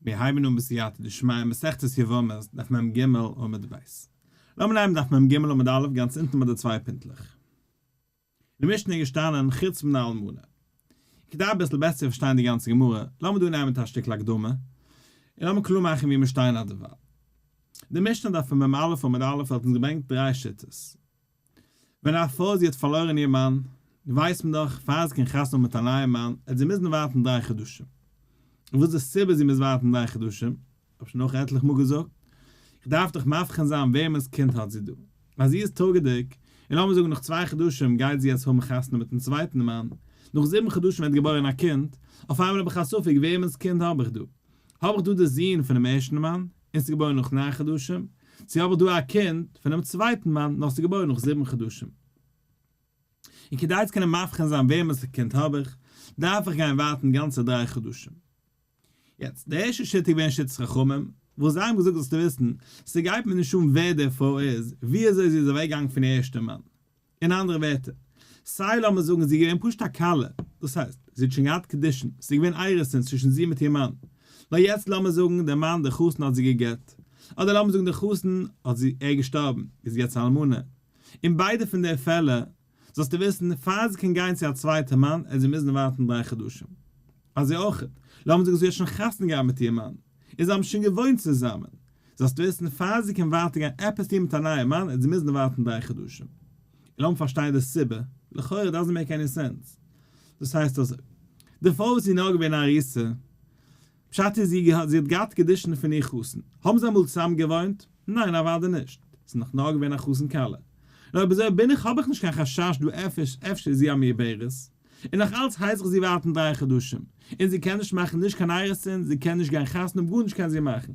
מיר הייבן אן בסייעתא דשמיא מסכת יבמות דף מ ג עמוד ב'. לאמיר נעמען דף מ ג עמוד א' גאנץ אונטן ביי די צוויי פינטלעך. אין די משנה איז געשטאנען חוץ מן האלמנה. כדי אביסל בעסער צו פארשטיין די גאנצע גמרא, לאמיר דא נעמען מיט א שטיקל הקדמה, און לאמיר קלאר מאכן וואו מיר שטייען אדערווייל. די משנה דף מ א עמוד א' האט אונז געברענגט דריי שיטות. ווען א פרוי זי האט פארלוירן איר מאן, ווייסט מען דאך, פאר זי קען חתונה האבן מיט א נייעם מאן, עט זי מוזן ווארטן דריי חדשים. און וואס איז די סיבה זי מוז ווארטן דריי חדשים? האב שוין אויך עטליכע מאל געזאגט, איך דארף דאך מבחין זיין וועמענס קינד האט זי דא. אז זי איז טראגעדיג, און לאמיר זאגן נאך צוויי חדשים גייט זי יעצט האבן חתונה מיטן צווייטן מאן, נאך זיבן חדשים ווערט געבוירן א קינד, אויף איינמאל האב איך א ספק וועמענס קינד האב איך דא? האב איך דא די זון פונעם ערשטן מאן, און ס'איז געבוירן נאך ניין חדשים, צו האב איך דא א קינד פונעם צווייטן מאן, נאר ס'איז געבוירן נאך זיבן חדשים? און כדי צו קענען מבחין זיין וועמענס קינד האב איך, דארף איך גיין ווארטן גאנצע דריי חדשים. יעצט, די ערשטע שיטה איז געווען שיטת חכמים, וואס זיי האבן געזאגט זאלסטו וויסן, ס'גייט מיר נישט אן ווער די פרוי איז, ווי אזוי זי איז אוועקגעגאנגען פון איר ערשטע מאן. אין אנדערע ווערטער, סיי לאמיר זאגן זי איז געווען פשוט א כלה, דאס הייסט, זי האט שוין געהאט קידושין, ס'איז געווען אירוסין צווישן זי מיט איר מאן, נאר יעצט לאמיר זאגן דער מאן דער חתן האט זי גע'גט, אדער לאמיר זאגן דער חתן האט זי ער געשטארבן, איז זי יעצט א אלמנה. אין ביידע פון די פעלער, זאלסטו וויסן, פאר זי קען גיין צו א צווייטע מאן, עט זי מוזן ווארטן דריי חדשים. אזוי אויך, לאמיר זאגן זי האט שוין חתונה געהאט מיט איר מאן, און זיי האבן שוין געוואוינט צוזאמען, זאלסטו וויסן, פאר זי קען ווייטער גיין עפעס טון מיט א נייע מאן, עט זי מוזן ווארטן דריי חדשים. און לאמיר פארשטיין די סיבה, לכאורה doesn't make any sense. דאס הייסט אזוי, די פרוי וואס איז נאר געווען א ארוסה, פשט איז זי זי האט געהאט קידושין פון איר חתן. האבן זיי אמאל צוזאם געוואוינט? ניין אוודאי נישט. ס'איז נאך נאר געווען א חתן כלה. און אויב אזוי בין איך האב איך נישט קיין חשש דא אפשר איז זי א מעוברת. און נאך אלץ הייס איך זי ווארטן דריי חדשים. און זי קען נישט מאכן נישט קיין אירוסין, זי קען נישט גיין חתונה האבן גארנישט קען זי מאכן.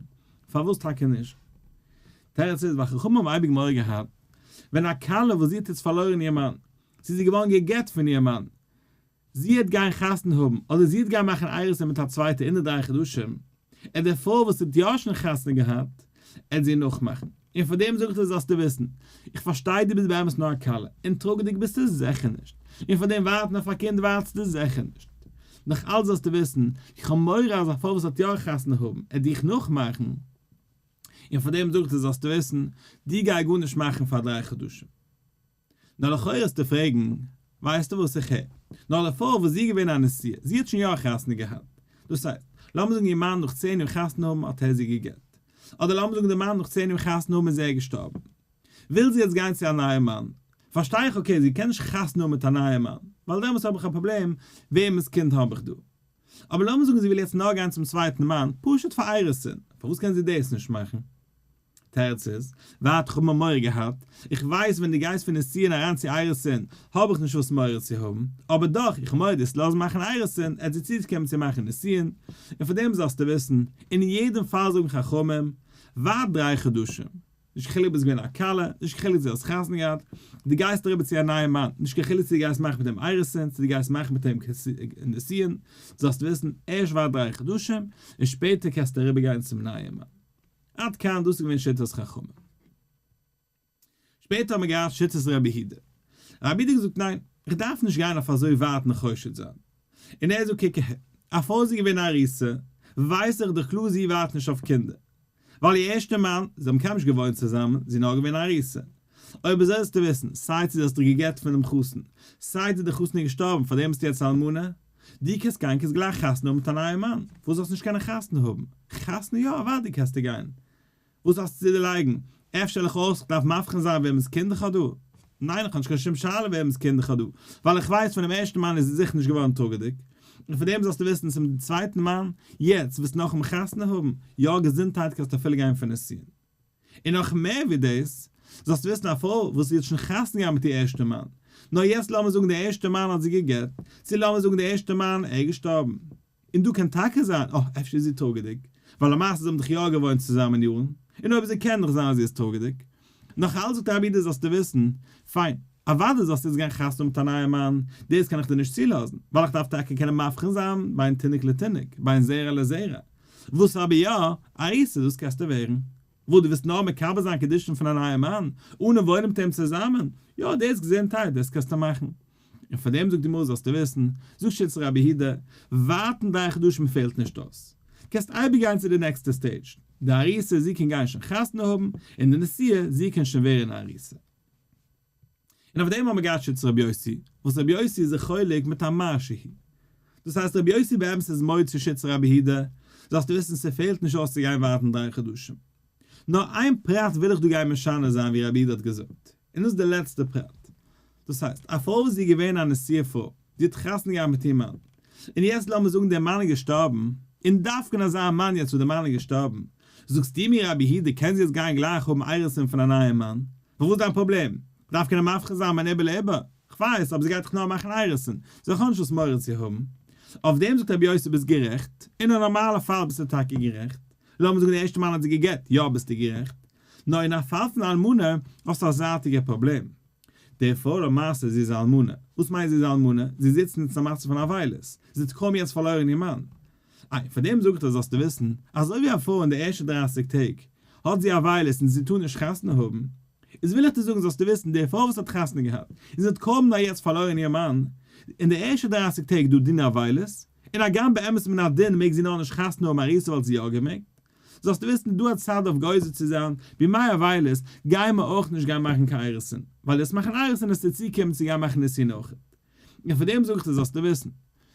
פארוואס טאקע נישט? תירוץ איז ווייל חכמים האבן אייביג מורא געהאט ווען א כלה וואס זי האט יעצט פארלוירן איר מאן, צו זי איז געווארן גע'גט פון איר מאן, זי העט גיין חתונה האבן אדער זי העט גיין מאכן אירוסין מיט א צווייטע אין די דריי חדשים, און די פרוי וואס האט יא שוין חתונה געהאט העט זי נאכמאכן, און פאר דעם זאגט ער זאלסטו וויסן, איך פארשטיי דו ביסט באמת נאר א כלה, און טראגעדיג ביסטו זיכער נישט, און פאר דעם ווארטן אויף א קינד ווארטסטו זיכער נישט, נאך אלץ זאלסטו וויסן, איך האב מורא אז א פרוי וואס האט יא חתונה האבן העט דיך נאכמאכן, און פאר דעם זאגט ער זאלסטו וויסן, דו גיי גארנישט מאכן פאר דריי חדשים. נאר לכאורה איז צו פרעגן, ווייסטו וואס איך הער? נאר די פרוי וואס זי איז געווען א נשואה, זי האט שוין יא חתונה געהאט. דאס הייסט, לאמיר זאגן איר מאן נאך צען יאר חתונה האבן האט ער זי גע'גט. אדער לאמיר זאגן די מאן נאך צען יאר חתונה האבן איז ער געשטארבן. וויל זי יעצט גיין צו א נייע מאן. פארשטיי איך okay זי קען נישט חתונה האבן מיט א נייע מאן, ווייל דעמאלטס האב איך א פראבלעם, וועמענס קינד האב איך דא? אבער לאמיר זאגן זי וויל יעצט נאר גיין צום צווייטן מאן, פשוט פאר אירוסין, פארוואס קען זי דאס נישט מאכן? תירוץ איז, ווייט איך האב מיר מורא געהאט, איך ווייס ווען דו גייסט פון נישואין אריין צו אירוסין, האב איך נישט וואס מורא צו האבן, אבער דאך, איך האב מורא דאס לאזן מאכן אירוסין, עט זי צוקומען צו מאכן נישואין, און פאר דעם זאלסטו וויסן, אין יעדן פאל זאגן חכמים, ווארט דריי חדשים, נישט קיין חילוק ביסט געווען א כלה, נישט קיין חילוק צו האסט חתונה געהאט, דו גייסט אריבער צו א נייע מאן, נישט קיין חילוק צו דו גייסט מאכן מיט אים אירוסין, צו דו גייסט מאכן מיט אים נישואין, זאלסטו וויסן, ערשט ווארט דריי חדשים, און שפעטער קענסטו אריבער גיין צום נייעם מאן. עד כאן דאס איז געווען שיטת חכמים. שפעטער האט מען געהאט שיטת רבי יהודה. רבי יהודה האט געזאגט ניין, איך דארף נישט גיין אויף אזוי ווייט און חושד זיין. און ער זאגט קוק אהער, א פרוי איז געווען א ארוסה, ווייס איך דאך קלאר זי ווארט נישט אויף קינדער. ווייל איר ערשטע מאן, זיי האבן קיינמאל נישט געוואוינט צוזאמען, זי איז נאר געווען א ארוסה. אויב אזוי זאלסטו וויסן, סיי צו דו האסט דיך גע'גט פונעם חתן, סיי צו דער חתן איז געשטארבן, פארדעם ביסטו יעצט אלמנה, דו קענסט גיין קענסט גלייך חתונה האבן מיט א נייע מאן, פארוואס זאלסטו נישט קענען חתונה האבן? חתונה יא אוודאי קענסטו גיין, וואס האסטו צו דערלייגן? אפשר לכאו' איך דארף מבחין זיין וועמענס קינד איך האב דא? ניין איך האב נישט קיין שום שאלה וועמענס קינד איך האב דא, ווייל איך ווייס פונעם ערשטן מאן איז זי זיכער נישט געווארן טראגעדיג, און פון דעם זאלסטו וויסן צום צווייטן מאן, יעצט ווילסטו נאכאמאל חתונה האבן? יא געזונטהייט קענסטו אפילו גיין פון נישואין. און נאך מער ווי דאס, זאלסטו וויסן א פרוי וואס זי האט שוין חתונה געהאט מיט איר ערשטע מאן, נאר יעצט לאמיר זאגן דער ערשטער מאן האט זי גע'גט, צו לאמיר זאגן דער ערשטער מאן ער איז געשטארבן, און דא קען טאקע זיין, אה, אפשר איז זי טראגעדיג, ווייל למעשה זיי האבן דאך יא געוואוינט צוזאמען יארן, און אויב אזוי קען דאך זיין אז זי איז טראגעדיג. נאך אלץ זאגט רבי יהודה זאלסטו וויסן, פיין, אוודאי זאלסטו יעצט גיין חתונה האבן מיט א נייע מאן, דאס קען איך דיר נישט צולאזן, ווייל איך דארף טאקע קענען מבחין זיין בין תינוק לתינוק, בין זרע לזרע. וואס אבער יא, ארוסה דאס קענסטו ווערן. וואס דו ווילסט נאר מקבל זיין קידושין פון א נייע מאן, אנע וואוינען מיט אים צוזאמען, יא דאס געזונטהייט, דאס קענסטו מאכן. און פאר דעם זאגט די גמרא זאלסטו וויסן, זאגט שיטת רבי יהודה, ווארטן דריי חדשים פעלט נישט אויס. קענסט אייביג גיין צו די נעקסטע stage, די ארוסה זי קען גיין שוין חתונה האבן, און די נשואה זי קען שוין ווערן א ארוסה. און אויף דעם האבן מיר געהאט שיטת רבי יוסי, וואס רבי יוסי איז זיך חולק מיט א מר שהיא. דאס הייסט רבי יוסי באמת איז מודה צו שיטת רבי יהודה, זאלסטו וויסן ס'פעלט נישט אויס צו גיין ווארטן 3 חדשים. נאר איין פרט וויל איך דא גיין משנה זיין ווי רבי יהודה האט געזאגט, און דאס איז די לעצטע פרט. דאס הייסט, א פרוי וואס איז געווען א נשואה פרוי, זי האט חתונה געהאט מיט איר מאן, און יעצט לאמיר זאגן דער מאן איז געשטארבן, און דווקא אין אזא מאן יעצט וואס דער מאן איז געשטארבן, זאגסטו מיר רבי יהודה קען זי יעצט גיין גלייך האבן אירוסין פון א נייעם מאן? וואס איז דיין פראבלעם? דארף קענען מבחין זיין בין עובר לעובר? כ'ווייס, אבער זי גייט דאך נאר מאכן אירוסין, so איך האב נישט וואס מורא צו האבן. אויף דעם זאגט רבי יוסי ביסט גערעכט, אין א נארמאלע פאל ביסטו טאקע גערעכט, לאמיר זאגן די ערשטע מאן האט זי גע'גט, יא ביסטו גערעכט, נאר אין א פאל פון אלמנה האסטו א זייטיגע פראבלעם. די פרוי למעשה זי איז א אלמנה. וואס מיינט זי איז א אלמנה? זי זיצט אין א מצב פון אבילות. זי האט קוים יעצט פארלוירן איר מאן. איי, פאר דעם זאגט ער זאלסטו וויסן, אזוי ווי א פרוי אין די ערשטע 30 טעג האט זי אבילות און זי טאר נישט חתונה האבן, איז וויל איך דיר זאגן זאלסטו וויסן, די פרוי וואס האט חתונה געהאט און זי האט קוים נאר יעצט פארלוירן איר מאן, אין די ערשטע 30 טעג דא דין אבילות, און הגם באמת מן הדין מעג זי נאר נישט חתונה האבן ארוסה וואלט זי יא געמעגט. זאלסטו וויסן דא א צד אויף גוזר צו זיין, בימי אבילות גייען מיר אויך נישט גיין מאכן קיין אירוסין, ווייל דאס מאכן אירוסין איז צו צוקומען צו גיין מאכן נישואין אויך. און פאר דעם זאג איך דיר זאלסטו וויסן,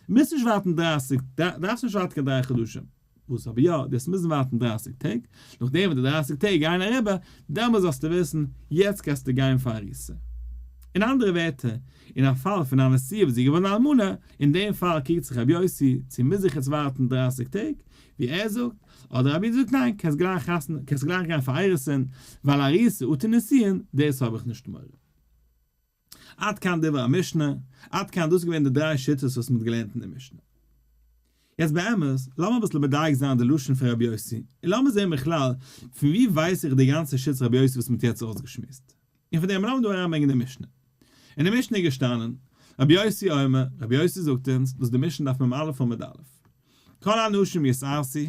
מוזט נישט ווארטן 30, דארפסט נישט ווארטן קיין 3 חדשים, וואס אבער יא, דו וועסט מוזן ווארטן 30 טעג, נאכדעם וואס די 30 טעג גייען אריבער, דעמאלס זאלסטו וויסן, יעצט קענסטו גיין פאר ארוסה. אין אנדערע ווערטער, אין א פאל פון א נשואה וואס איז געווארן אלמנה, אין דעם פאל קריגט זיך רבי יוסי, צו מוז איך יעצט ווארטן 30 טעג, ווי ער זאגט, אדער רבי זאגט ניין, קענסט גלייך חתונה, קענסט גלייך גיין פאר אירוסין, ווייל ארוסה אטו נישואין, דאס האב איך נישט מורא. עד כאן דברי המשנה, עד כאן דאס איז געווען די דריי שיטות וואס מ'האט געלערנט אין די משנה. יעצט באמת, לאמיר אביסל מדייק זיין די לשון פון רבי יוסי, און לאמיר זען בכלל, פון ווי ווייס איך די גאנצע שיטת רבי יוסי וואס מ'האט יעצט אויסגעשמועסט. און פון דעם לאמיר דא אריינברענגען די משנה. אין די משנה איז געשטאנען, רבי יוסי אומר, רבי יוסי זאגט אונז, דאס די משנה דף מ"א עמוד א'. כל הנשים יתארסו,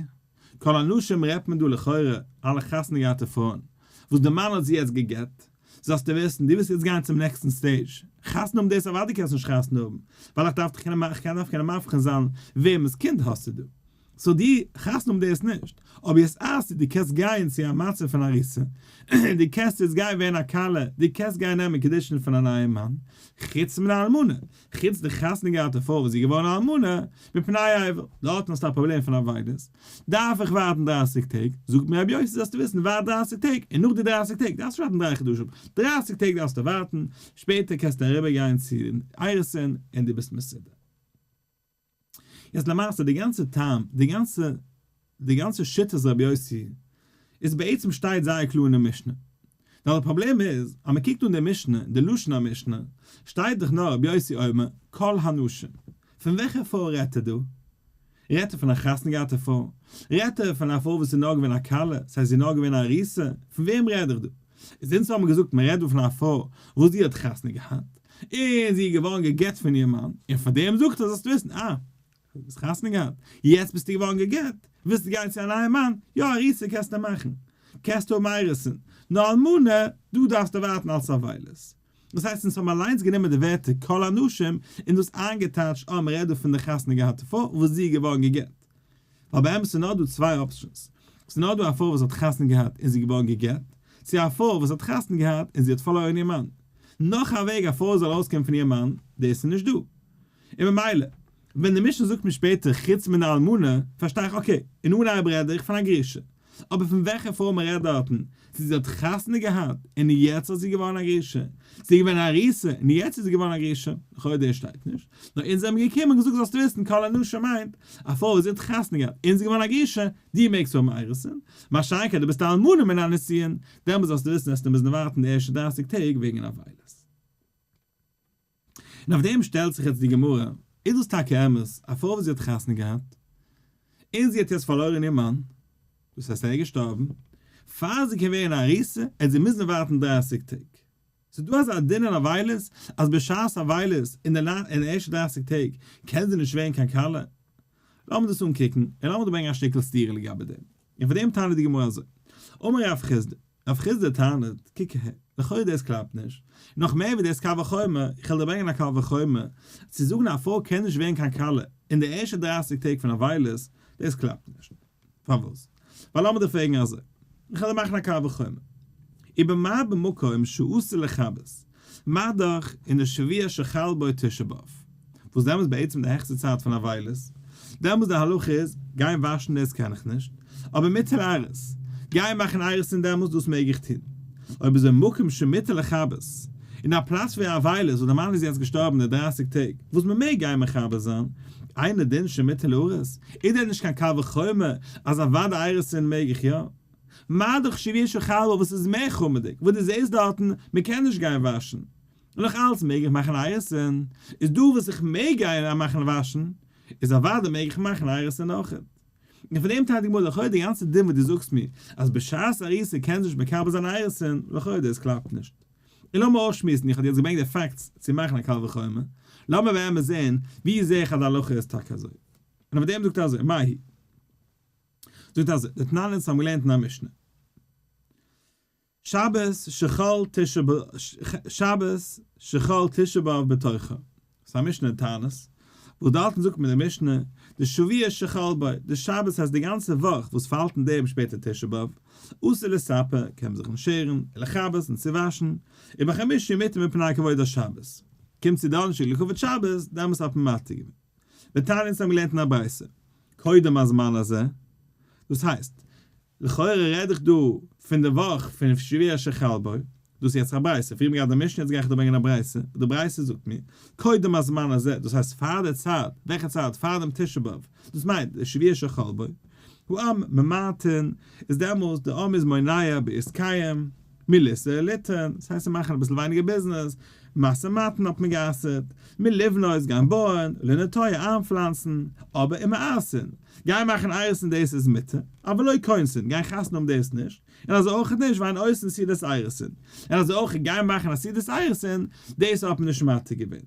כל הנשים רעדט מען דא לכאורה אלע חתונה געהאטע פרויען, וואס די מאן האט זי יעצט גע'גט, זאלסטו וויסן, דו ווילסט יעצט גיין צום נעקסטן stage, חתונה האבן דאס אוודאי קענסט נישט חתונה האבן, ווייל איך דארף דיך קענען איך דארף קענען מבחין זיין וועמענס קינד האסטו דא. so דו חתונה האבן דאס נישט, אבער יתארסו, דו קענסט גיין צו א מצב פון ארוסה, דו קענסט יעצט גיין ווערן א כלה, דו קענסט גיין נעמען קידושין פון א נייעם מאן, חוץ מן האלמנה, חוץ די חתונה געהאטע פרוי וואס איז געווארן אלמנה, מפני אבל, דארטן האסטו א פראבלעם פון אבילות, דארף איך ווארטן 30 טעג, זאגט מיר רבי יוסי זאלסטו וויסן ווארט 30 טעג, און נאך די 30 טעג דארפסטו נישט ווארטן 3 חדשים, 30 טעג דארפסטו ווארטן, שפעטער קענסטו אריבער גיין צו אירוסין און דו ביסט מסודר. יעצט למעשה די גאנצע טעם, די גאנצע די גאנצע שיטת רבי יוסי איז בעצם שטייט זייער קלאר אין די משנה. נאר די פראבלעם איז, אז מען קוקט אן די משנה, די לשון המשנה, שטייט דאך נאר רבי יוסי אומר כל הנשים. פון וועלכע פרוי רעדט ער דא? רעדט ער פון א חתונה געהאטע פרוי? רעדט ער פון א פרוי וואס איז נאר געווען א כלה, ס'הייסט זי איז נאר געווען א ארוסה? פון וועם רעד איך דא? איז אונז האבן געזאגט מען רעדט דא פון א פרוי וואס זי האט חתונה געהאט, און זי איז געווארן גע'גט פון איר מאן, און פאר דעם זאגט ער זאלסטו וויסן, אה, דו האסט חתונה געהאט, יעצט ביסטו געווארן גע'גט, ווילסטו גיין צו א נייעם מאן, יא ארוסה קענסטו מאכן, קענסטו האבן אירוסין, נאר אלמנה, דא דארפסטו ווארטן אלס אבילות. דאס הייסט אונז האבן אליינס גענומען די ווערטער כל הנשים און דאס איינגעטייטשט אה מען רעדט דא פון די חתונה געהאטע פרוי וואס זי איז געווארן גע'גט. ווייל באמת איז נאר דא צוויי options, ס'איז נאר דא א פרוי וואס האט חתונה געהאט און זי איז געווארן גע'גט, צו א פרוי וואס האט חתונה געהאט און זי האט פארלוירן איר מאן. נאך א וועג א פרוי זאל ארויסקומען פון איר מאן, דאס איז נישט דא. און ממילא, ווען די משנה זאגט מיר שפעטער חוץ מן האלמנה, פארשטיי איך okay, אין אנהייב רעד איך פון א גרושה. אבער פון וועלכע פרוי מען רעדט דארטן, צו זי האט חתונה געהאט און יעצט איז זי געווארן א גרושה, צו זי איז געווען א ארוסה און יעצט איז זי געווארן א גרושה, לכאורה דאס שטייט נישט, נאר אונז זענען געקומען און געזאגט זאלסטו וויסן כל הנשים מיינט, א פרוי וואס זי האט חתונה געהאט און זי איז געווארן א גרושה, דו מעגסט האבן אירוסין, מה שאין כן דו ביסט א אלמנה מן הנישואין, דעמאלטס זאלסטו וויסן וועסטו מוזן ווארטן די ערשטע 30 טעג וועגן אבילות. און אויף דעם שטעלט זיך יעצט די גמרא, איז דאס טאקע אמת, א פרוי וואס זי האט חתונה געהאט, און זי האט יעצט פארלוירן איר מאן, דאס הייסט ער איז געשטארבן, פאר זי קען ווערן א ארוסה, וועט זי מוזן ווארטן 30 טעג. ס'איז דא אזא דין אין אבילות, אז בשעת אבילות, אין די ערשטע 30 טעג, קען זי נישט ווערן קיין כלה. לאמיר דאס אנקוקן, און לאמיר דא ברענגען א שטיקל סתירה לגבי דעם. און פאר דעם טענה'ט די גמרא אזוי, אמר רב חסדא, רב חסדא טענה'ט, קוק אהער, לכאורה דאס קלאפט נישט, נאך מער ווי דאס קל וחומר, איך וועל דיר ברענגען א קל וחומר, צו זאגן א פרוי קען נישט ווערן קיין כלה אין די ערשטע 30 טעג פון אבילות, דאס קלאפט נישט. פארוואס? ווייל לאמיר דיר פרעגן אזוי, איך וועל דיר מאכן א קל וחומר, איבער מה במקום שאסור לכבס, מה דאך אין די שבוע שחל בו תשעה באב, וואס דעמאלס בעצם די העכסטע צייט פון אבילות, דעמאלס די הלכה איז, גיין וואשן דאס קען איך נישט, אבער מותר לארס, גיין מאכן אירוסין דעמאלס דאס מעג איך טון. אויב איז אין מקום שמותר לכבס, אין א פלאץ ווי אבילות וואס די מאן איז יעצט געשטארבן די דרייסיג טעג, וואס מען מעג גיין מכבס זיין, אינו דין שמותר לארוס, איז דען נישט קיין קל וחומר אז אוודאי אירוסין מעג איך יא? מה דאך שבוע שחל בו וואס איז מער חמור'דיג, וואס דו זעסט דארטן, מען קען נישט גיין וואשן, און נאך אלץ מעג איך מאכן אירוסין, איז דא וואס איך מעג גיין מאכן וואשן, איז אוודאי מעג איך מאכן אירוסין אויכעט. און פון דעם טענה'ט די גמרא לכאורה די גאנצע דין וואס דו זאגסט מיר אז בשעת אריסה קען זי נישט מקבל זיין אירוסין, לכאורה דאס קלאפט נישט. און לאמיר אויסשמועסן, איך האב יעצט געברענגט די facts צו מאכן א קל וחומר, לאמיר באמת זען ווי זעה איך אז די הלכה איז טאקע אזוי. און אויף דעם זאגט ער אזוי, מאי היא? זאגט ער אזוי, דתנן אונז האבן געלערנט אין א משנה. שבת שחל תשעה שבת שחל תשעה באב בתוכה, ס'איז א משנה אין תענית, וואס דארטן זאגט מען די משנה, די שבוע שחל בו, די שבת הייסט די גאנצע וואך וואס פאלט אין דעם שפעטער תשעה באב, אסור לספר, קען מען זיך נישט שערן, ולכבס און צו וואשן, ובחמישי מותר מפני כבוד השבת, קומט צו דאנערשטאג לכבוד שבת, דעמאלס האט מען מתיר געווען. ותניא אונז האבן געלערנט אין א ברייתא, קודם הזמן הזה, דאס הייסט, לכאורה רעד איך דא פון די וואך פון שבוע שחל בו, דאס איז יעצט א ברייתא, פריער האט מען געהאט די משנה יעצט גיי איך דא ברענגען א ברייתא, וואס די ברייתא זאגט מיר, קודם הזמן הזה, דאס הייסט פאר די צייט, וועלכע צייט? פאר דעם תשעה באב, דאס מיינט די שבוע שחל בו, העם ממעטין, איז דעמאלס די עם איז מונע בעסקיהם, מלישא וליתן, דאס הייסט זיי מאכן אביסל ווייניגער ביזנעס, משא ומתן האט מען גע'אסר'ט, מלבנות גיין בויען, לנטוע איינפלאנצן, אבער ומארסין, גיין מאכן אירוסין דאס איז מותר, אבל לא כונסין, גיין חתונה האבן דאס נישט, און אזוי אויך נישט ואין עושין סעודת אירוסין, און אזוי אויך גיין מאכן א סעודת אירוסין, דאס האט מען נישט מתיר געווען.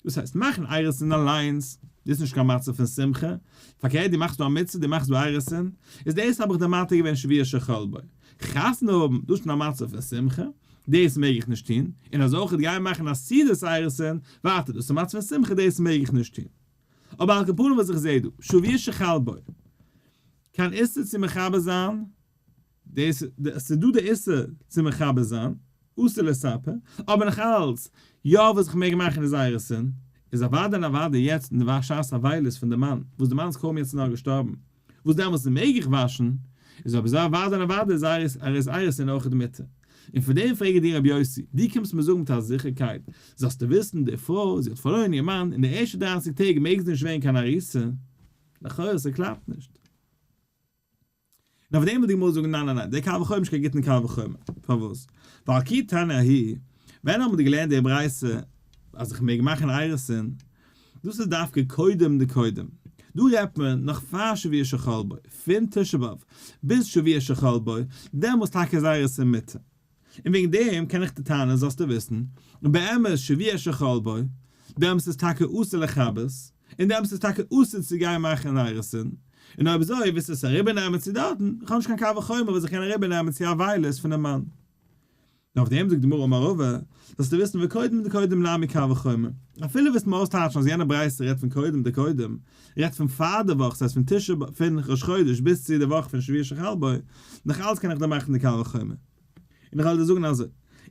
דאס הייסט מאכן אירוסין אליינס, דאס איז נישט קיין מצוה פון שמחה, פארקערט דו מאכסט דא א מצוה, דו מאכסט דא אירוסין, איז דאס האב איך דיר מתיר געווען שבוע שחל בו. חתונה האבן, דאס איז שוין א מצוה פון שמחה, דאס מעג איך נישט טון, און אזוי אויך גיין מאכן א סעודת אירוסין, ווייטער דאס איז א מצוה פון שמחה, דאס מעג איך נישט טון. אבער על כל פנים וואס איך זעה דא, שבוע שחל בו, קיין איסור צו מכבס זיין, דאס ס'איז דא די איסור צו מכבס זיין, אסור לספר, אבער נאך אלץ, יא וואס איך מעג מאכן איז אירוסין, איז אוודאי און אוודאי יעצט אין די שעת אבילות פון די מאן, וואס די מאן איז קוים יעצט נאר געשטארבן, וואס דעמאלטס מעג איך וואשן, איז אויב אזוי אוודאי און אוודאי איז אירוסין אויך די מותר. און פון דעם פרעג איך דיר רבי יוסי, דו קומסט מיר זאגן מיט א זיכערקייט, זאלסטו וויסן די פרוי, זי האט פארלוירן איר מאן, אין די ערשטע דרייסיג טעג מעג זי נישט ווערן קיין ארוסה, לכאורה ס'קלאפט נישט. און אויף דעם וויל די גמרא זאגן ניין ניין ניין, דער קל וחומר איז נישט קיין גוטן קל וחומר, פארוואס? ווייל כי תניא ההיא, ווען האבן מיר געלערנט די ברייתא אז איך מעג מאכן אירוסין, דאס איז דווקא קודם דקודם, דא רעדט מען נאך פאר שבוע שחל בו, פון תשעה באב ביז שבוע שחל בו, דעמאלס טאקע איז אירוסין מותר. און וועגן דעם קען איך דיר טענה'ן זאלסטו וויסן, און באמת שבוע שחל בו, דעמאלס איז טאקע אסור לכבס, און דעמאלס איז טאקע אסור צו גיין מאכן אירוסין, און אויב אזוי ווילסטו עס אריבערנעמען צו דארטן, איך האב נישט קיין קל וחומר וואס איך קען אריבערנעמען צו אבילות פונעם מאן. און אויף דעם זאגט די גמרא אמר רבא, זאלסטו וויסן וקודם דקודם נמי קל וחומר, אפילו ווילסט מיר אויסטייטשן אז יענע ברייתא רעדט פון קודם דקודם, רעדט פון פאר די וואך, ס'הייסט פון תשעה באב, פון ראש חודש ביז צו די וואך פון שבוע שחל בו, נאך אלץ קען איך דיר מאכן די קל וחומר. און איך וועל דיר זאגן אזוי,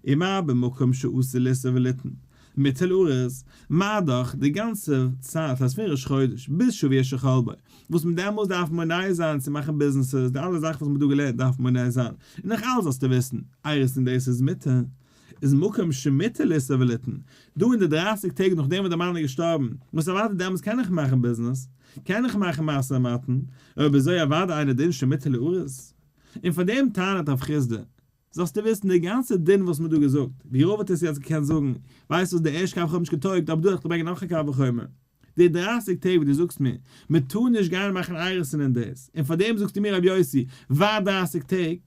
ומה במקום שאסור לישא וליתן, מותר לארוס, מה דאך די גאנצע צייט אז פון ראש חודש ביז שבוע שחל בו, וואס מען דעמאלס דארף מונע זיין צו מאכן ביזנעסעס, די אלע זאכן וואס מען האט דא געלערנט דארף מונע זיין, און נאך אלץ זאלסטו וויסן, אירוסין דאס איז מותר, איז מקום שמותר לישא וליתן, דא אין די דרייסיג טעג נאכדעם וואס די מאן איז געשטארבן, וואס אוודאי דעמאלס קען איך מאכן ביזנעס, קען איך מאכן משא ומתן, אויב אזוי אוודאי אינו דין שמותר לארוס. און פאר דעם טענה'ט רב חסדא, זאלסטו וויסן די גאנצע דין וואס מ'האט דא געזאגט, ווי רב האט עס יעצט געקענט זאגן, ווייסט וואס די ערשטע קל וחומר האט נישט געטויגט אבער דא וועל איך דיר ברענגען נאך א קל וחומר, די דרייסיג טעג וואס דו זאגסט מיר, מען טאר נישט גיין מאכן אירוסין אין דאס, און פאר דעם זאגסטו מיר רבי יוסי, ווארט דרייסיג טעג,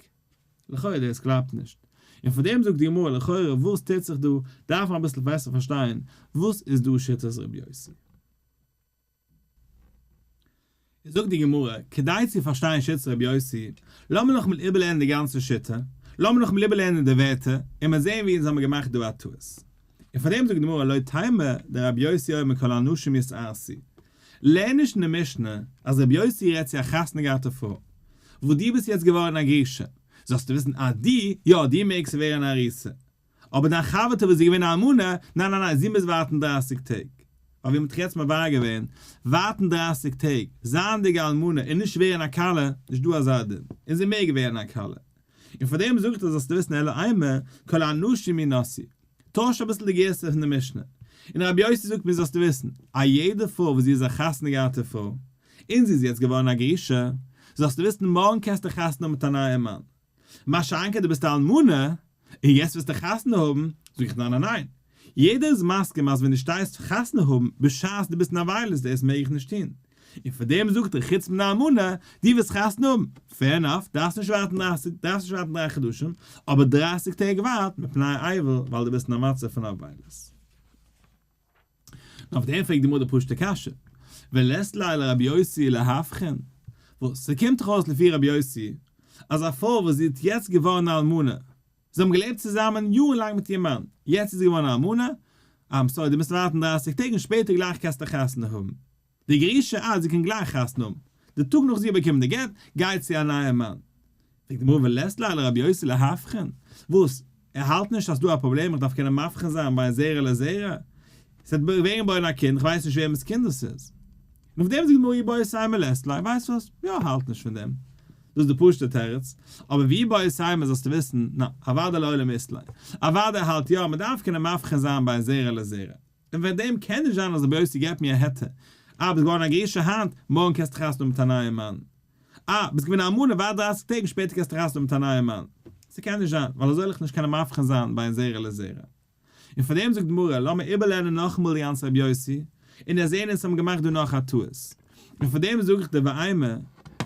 לכאורה דאס קלאפט נישט. און פאר דעם זאגט די גמרא לכאורה וואס טוט זיך דא, דארף מען אביסל בעסער פארשטיין וואס איז דא שיטת רבי יוסי. זאגט די גמרא, כדי צו פארשטיין שיטת רבי יוסי, לאמיר נאכאמאל איבערלערנען די גאנצע שיטה, לאמיר נאכאמאל איבערלערנען די ווערטער, און מיר זעען ווי אונז האבן געמאכט דא א טעות. און פאר דעם זאגט די גמרא לא תימא דרבי יוסי אומר כל הנשים יתארסו, לערן נישט אין די משנה אז רבי יוסי רעדט צו א חתונה געהאטע פרוי. וואס דו ביסט יעצט געווארן א גרושה, זאלסטו וויסן אז דו, יא, דו מעגסט ווערן א ארוסה, אבער דיין חבר'טע וואס איז געווען א אלמנה, ניין ניין ניין, זי מוז ווארטן דרייסיג טעג. ווייל ווי מ'האט דאך יעצט מבאר געווען, ווארטן דרייסיג טעג, זייענדיג א אלמנה און נישט ווערן א כלה, נישט דא אזא דין, און זי מעג ווערן א כלה. און פאר דעם זאגט ער זאלסטו וויסן אלא אימא כל הנשים ינשאו. טויש אביסל די גירסא פון די משנה. און רבי יוסי זאגט מיר זאלסטו וויסן, א יעדע פרוי וואס זי איז א חתונה געהאטע פרוי, און זי איז יעצט געווארן א גרושה, זאלסטו וויסן מארגן קענסטו חתונה האבן מיט א נייע מאן. מה שאין כן דו ביסט א אלמנה, און יעצט ווילסטו חתונה האבן, זאג איך ניין ניין ניין. יעדער איז מסכים אז ווען דו שטייסט חתונה האבן בשעת דו ביסט אין אבילות דאס מעג איך נישט טון. און פאר דעם זאגט ער חוץ מן האלמנה, דו ווילסט חתונה האבן, fair enough, דארפסט נישט ווארטן דרייסיג, דארפסט נישט ווארטן דריי חדשים, אבער דרייסיג טעג ווארט, מפני אבל, ווייל דו ביסט אין א מצב פון אבילות. און אויף דעם פרעגט די גמרא די פשוט'ע קשיא, ולית ליה לרבי יוסי להבחין, וואס ס'קומט דאך אויס לפי רבי יוסי, אז א פרוי וואס זי האט יעצט געווארן א אלמנה, זיי האבן געלעבט צוזאמען יארן לאנג מיט איר מאן, יעצט איז זי געווארן א אלמנה, I'm sorry, דו מוזט ווארטן דרייסיג טעג און שפעטער גלייך קענסטו חתונה האבן. די גרושה אז זי קען גלייך חתונה האבן, די טאג נאך זי האט באקומען די גט, גייט צו א נייע מאן. פרעגט די גמרא ולית ליה לרבי יוסי להבחין, וואס? ער האלט נישט אז ס'דא א פראבלעם איך דארף קענען מבחין זיין בין זרע לזרע? ס'וועט ווערן געבוירן א קינד, איך ווייס נישט וועמענס קינד דאס איז. און אויף דעם זאגט די גמרא איבעית אימא לית ליה, ווייסט וואס? יא ער האלט נישט פון דעם. דאס איז די פשוט'ע תירוץ. אבער ואיבעית אימא זאלסטו וויסן, נא, אוודאי לעולם אית ליה. אוודאי ער האלט יא, מ'דארף קענען מבחין זיין בין זרע לזרע. און וועגן דעם קען נישט זיין אז רבי יוסי געבט מיר א היתר, אה ביסט געווארן א גרושה היינט, מארגן קענסטו חתונה האבן מיט א נייעם מאן. אה ביסט געווען א אלמנה ווארט דרייסיג טעג און שפעטער קענסטו חתונה האבן מיט א נייעם מאן. ס'קען נישט זיין, ווייל אזוי וועל איך נישט קענען מבחין זיין בין זרע לזרע. און פאר דעם זאגט די גמרא, לאמיר איבערלערנען נאכאמאל די גאנצע רבי יוסי, און ער זעהן אונז האבן געמאכט דא נאך א טעות. און פאר דעם זאג איך דיר ואימא,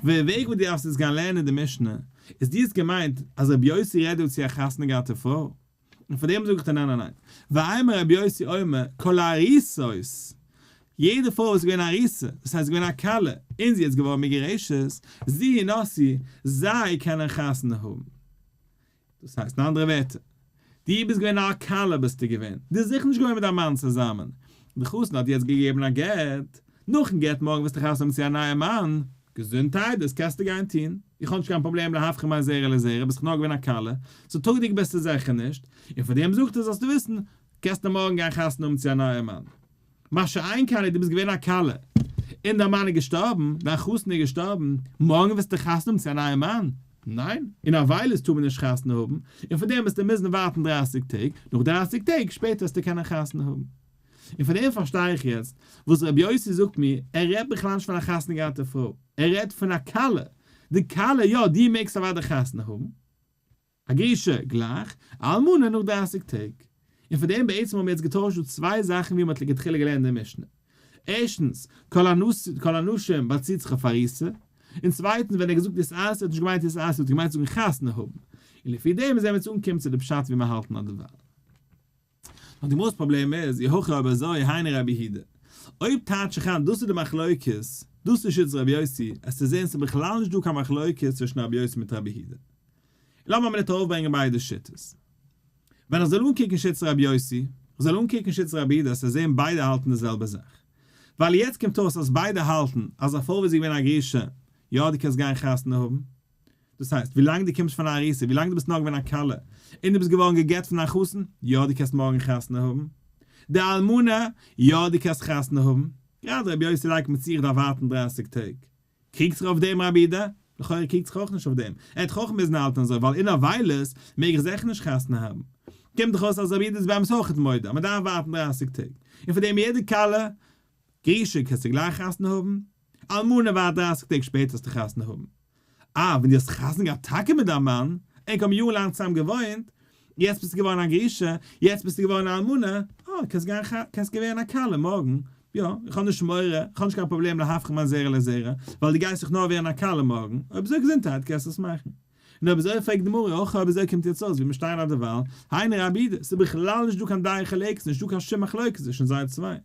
די וועג וואס דו דארפסט יעצט גיין לערנען די משנה, איז דו האסט געמיינט אז רבי יוסי רעדט דא צו א חתונה געהאטע פרוי, און פאר דעם זאג איך דיר ניין ניין ניין, ואימא רבי יוסי אומר כל הארוסות, יעדע פרוי וואס איז געווען ארוסה, דאס הייסט געווען א כלה, און זי איז געווארן מגורשת, זו ינשאו, זיי קענען חתונה האבן. דאס הייסט אין אנדערע ווערטער, דו ביסט געווען א כלה ביסטו געווען, דו ביסט זיכער נישט געווען מיט דיין מאן צוזאמען, די חתן האט יעצט געגעבן א גט, נאכן גט מארגן וועסטו חתונה האבן צו א נייע מאן, געזונטהייט, דאס קענסטו גיין טון, איך האב נישט קיין פראבלעם להבחין בין זרע לזרע, ביסט דאך נאר געווען א כלה, סאו טראגעדיג ביסטו זיכער נישט, און פאר דעם זאגט ער זאלסטו וויסן, קענסטו מארגן גיין חתונה האבן צו א נייע מאן. מה שאין כן אויב דו ביסט געווען א כלה, און דיין מאן איז געשטארבן, דיין חתן איז געשטארבן, מארגן וועסטו חתונה האבן צו א נייע מאן? ניין, אין אבילות טאר מען נישט חתונה האבן, און פאר דעם וועסטו מוזן ווארטן דרייסיג טעג, נאך דרייסיג טעג שפעטער וועסטו קענען חתונה האבן. און פון דעם פארשטיי איך יעצט וואס רבי יוסי זאגט מיר, ער רעדט בכלל נישט פון א חתונה געהאטע פרוי, ער רעדט פון א כלה, די כלה יא דו מעגסט אוודאי חתונה האבן, א גרושה גלייך, א אלמנה נאך דרייסיג טעג. און פון דעם בעצם האבן מיר יעצט געטוישט דא צוויי זאכן ווי מען האט לכתחילה געלערנט אין די משנה. ערשטנס, כל הנשים באציט זיך אויף ארוסה, און צווייטנס ווען ער האט געזאגט יתארסו האט ער נישט געמיינט יתארסו האט ער געמיינט זאגן חתונה האבן. און לפי דעם זענען מיר יעצט אנגעקומען צו די פשט ווי מיר האלטן אדערווייל. נאר די גמרא'ס פראבלעם איז, אי הכי אויב אזוי היינו רבי יהודה. אויב טייטש איך איין דאס איז די מחלוקת, דאס איז שיטת רבי יוסי, עסטו זען ס'איז בכלל נישט דא קיין מחלוקת צווישן רבי יוסי מיט רבי יהודה. לאמיר א מינוט ארויפברענגען ביידע שיטות. ווען איך זאל אנקוקן שיטת רבי יוסי, איך זאל אנקוקן שיטת רבי יהודה עסטו זען ביידע האלטן די זעלבע זאך. ווייל יעצט קומט אויס אז ביידע האלטן אז א פרוי וואס איז געווען א גרושה, יא דו קענסט גיין חתונה האבן, דאס הייסט, ווילאנג דו קומסט פון א ארוסה, ווילאנג דו ביסט נאר געווען א כלה, און דו ביסט געווארן גע'גט פון דיין חתן, יא דו קענסט מארגן חתונה האבן. די אלמנה, יא דו קענסט חתונה האבן. גראדע רבי יוסי לייגט מיר צו איך דארף ווארטן דרייסיג טעג. קריגט זיך אויף דעם רבי יהודה? לכאורה קריגט זיך אויך נישט אויף דעם. ער האט דאך אויך מוזן האלטן אזוי, ווייל אין אבילות מעג איך זיכער נישט חתונה האבן. קומט דאך אויס אז רבי יהודה איז באמת אויך מודה אז מען דארף ווארטן דרייסיג טעג. און פאר דעם יעדע כלה, גרושה קענסטו גלייך חתונה האבן. אלמנה ווארט דרייסיג טעג שפעטער וועסטו חתונה האבן. אה, ווען דו האסט חתונה געהאט טאקע מיט דיין מאן, ענק האבן יארן לאנג צוזאם געוואוינט, יעצט ביסטו געווארן א גרושה, יעצט ביסטו געווארן א אלמנה, אה, קענסט גיין קענסט געווערן א כלה מארגן, יא, איך האב נישט מורא, איך האב נישט קיין פראבלעם להבחין בין זרע לזרע, ווייל דו גייסט דאך נאר ווערן א כלה מארגן, אויב אזוי געזונטהייט קענסטו עס מאכן. און אויב אזוי פרעגט די גמרא אויך אויב אזוי קומט יעצט אויס ווי מיר שטייען אויף דערווייל, היינו רבי יהודה, ס'איז בכלל נישט דא קיין דעה חולקת, נישט דא קיין שום מחלוקת צווישן זיי צוויי.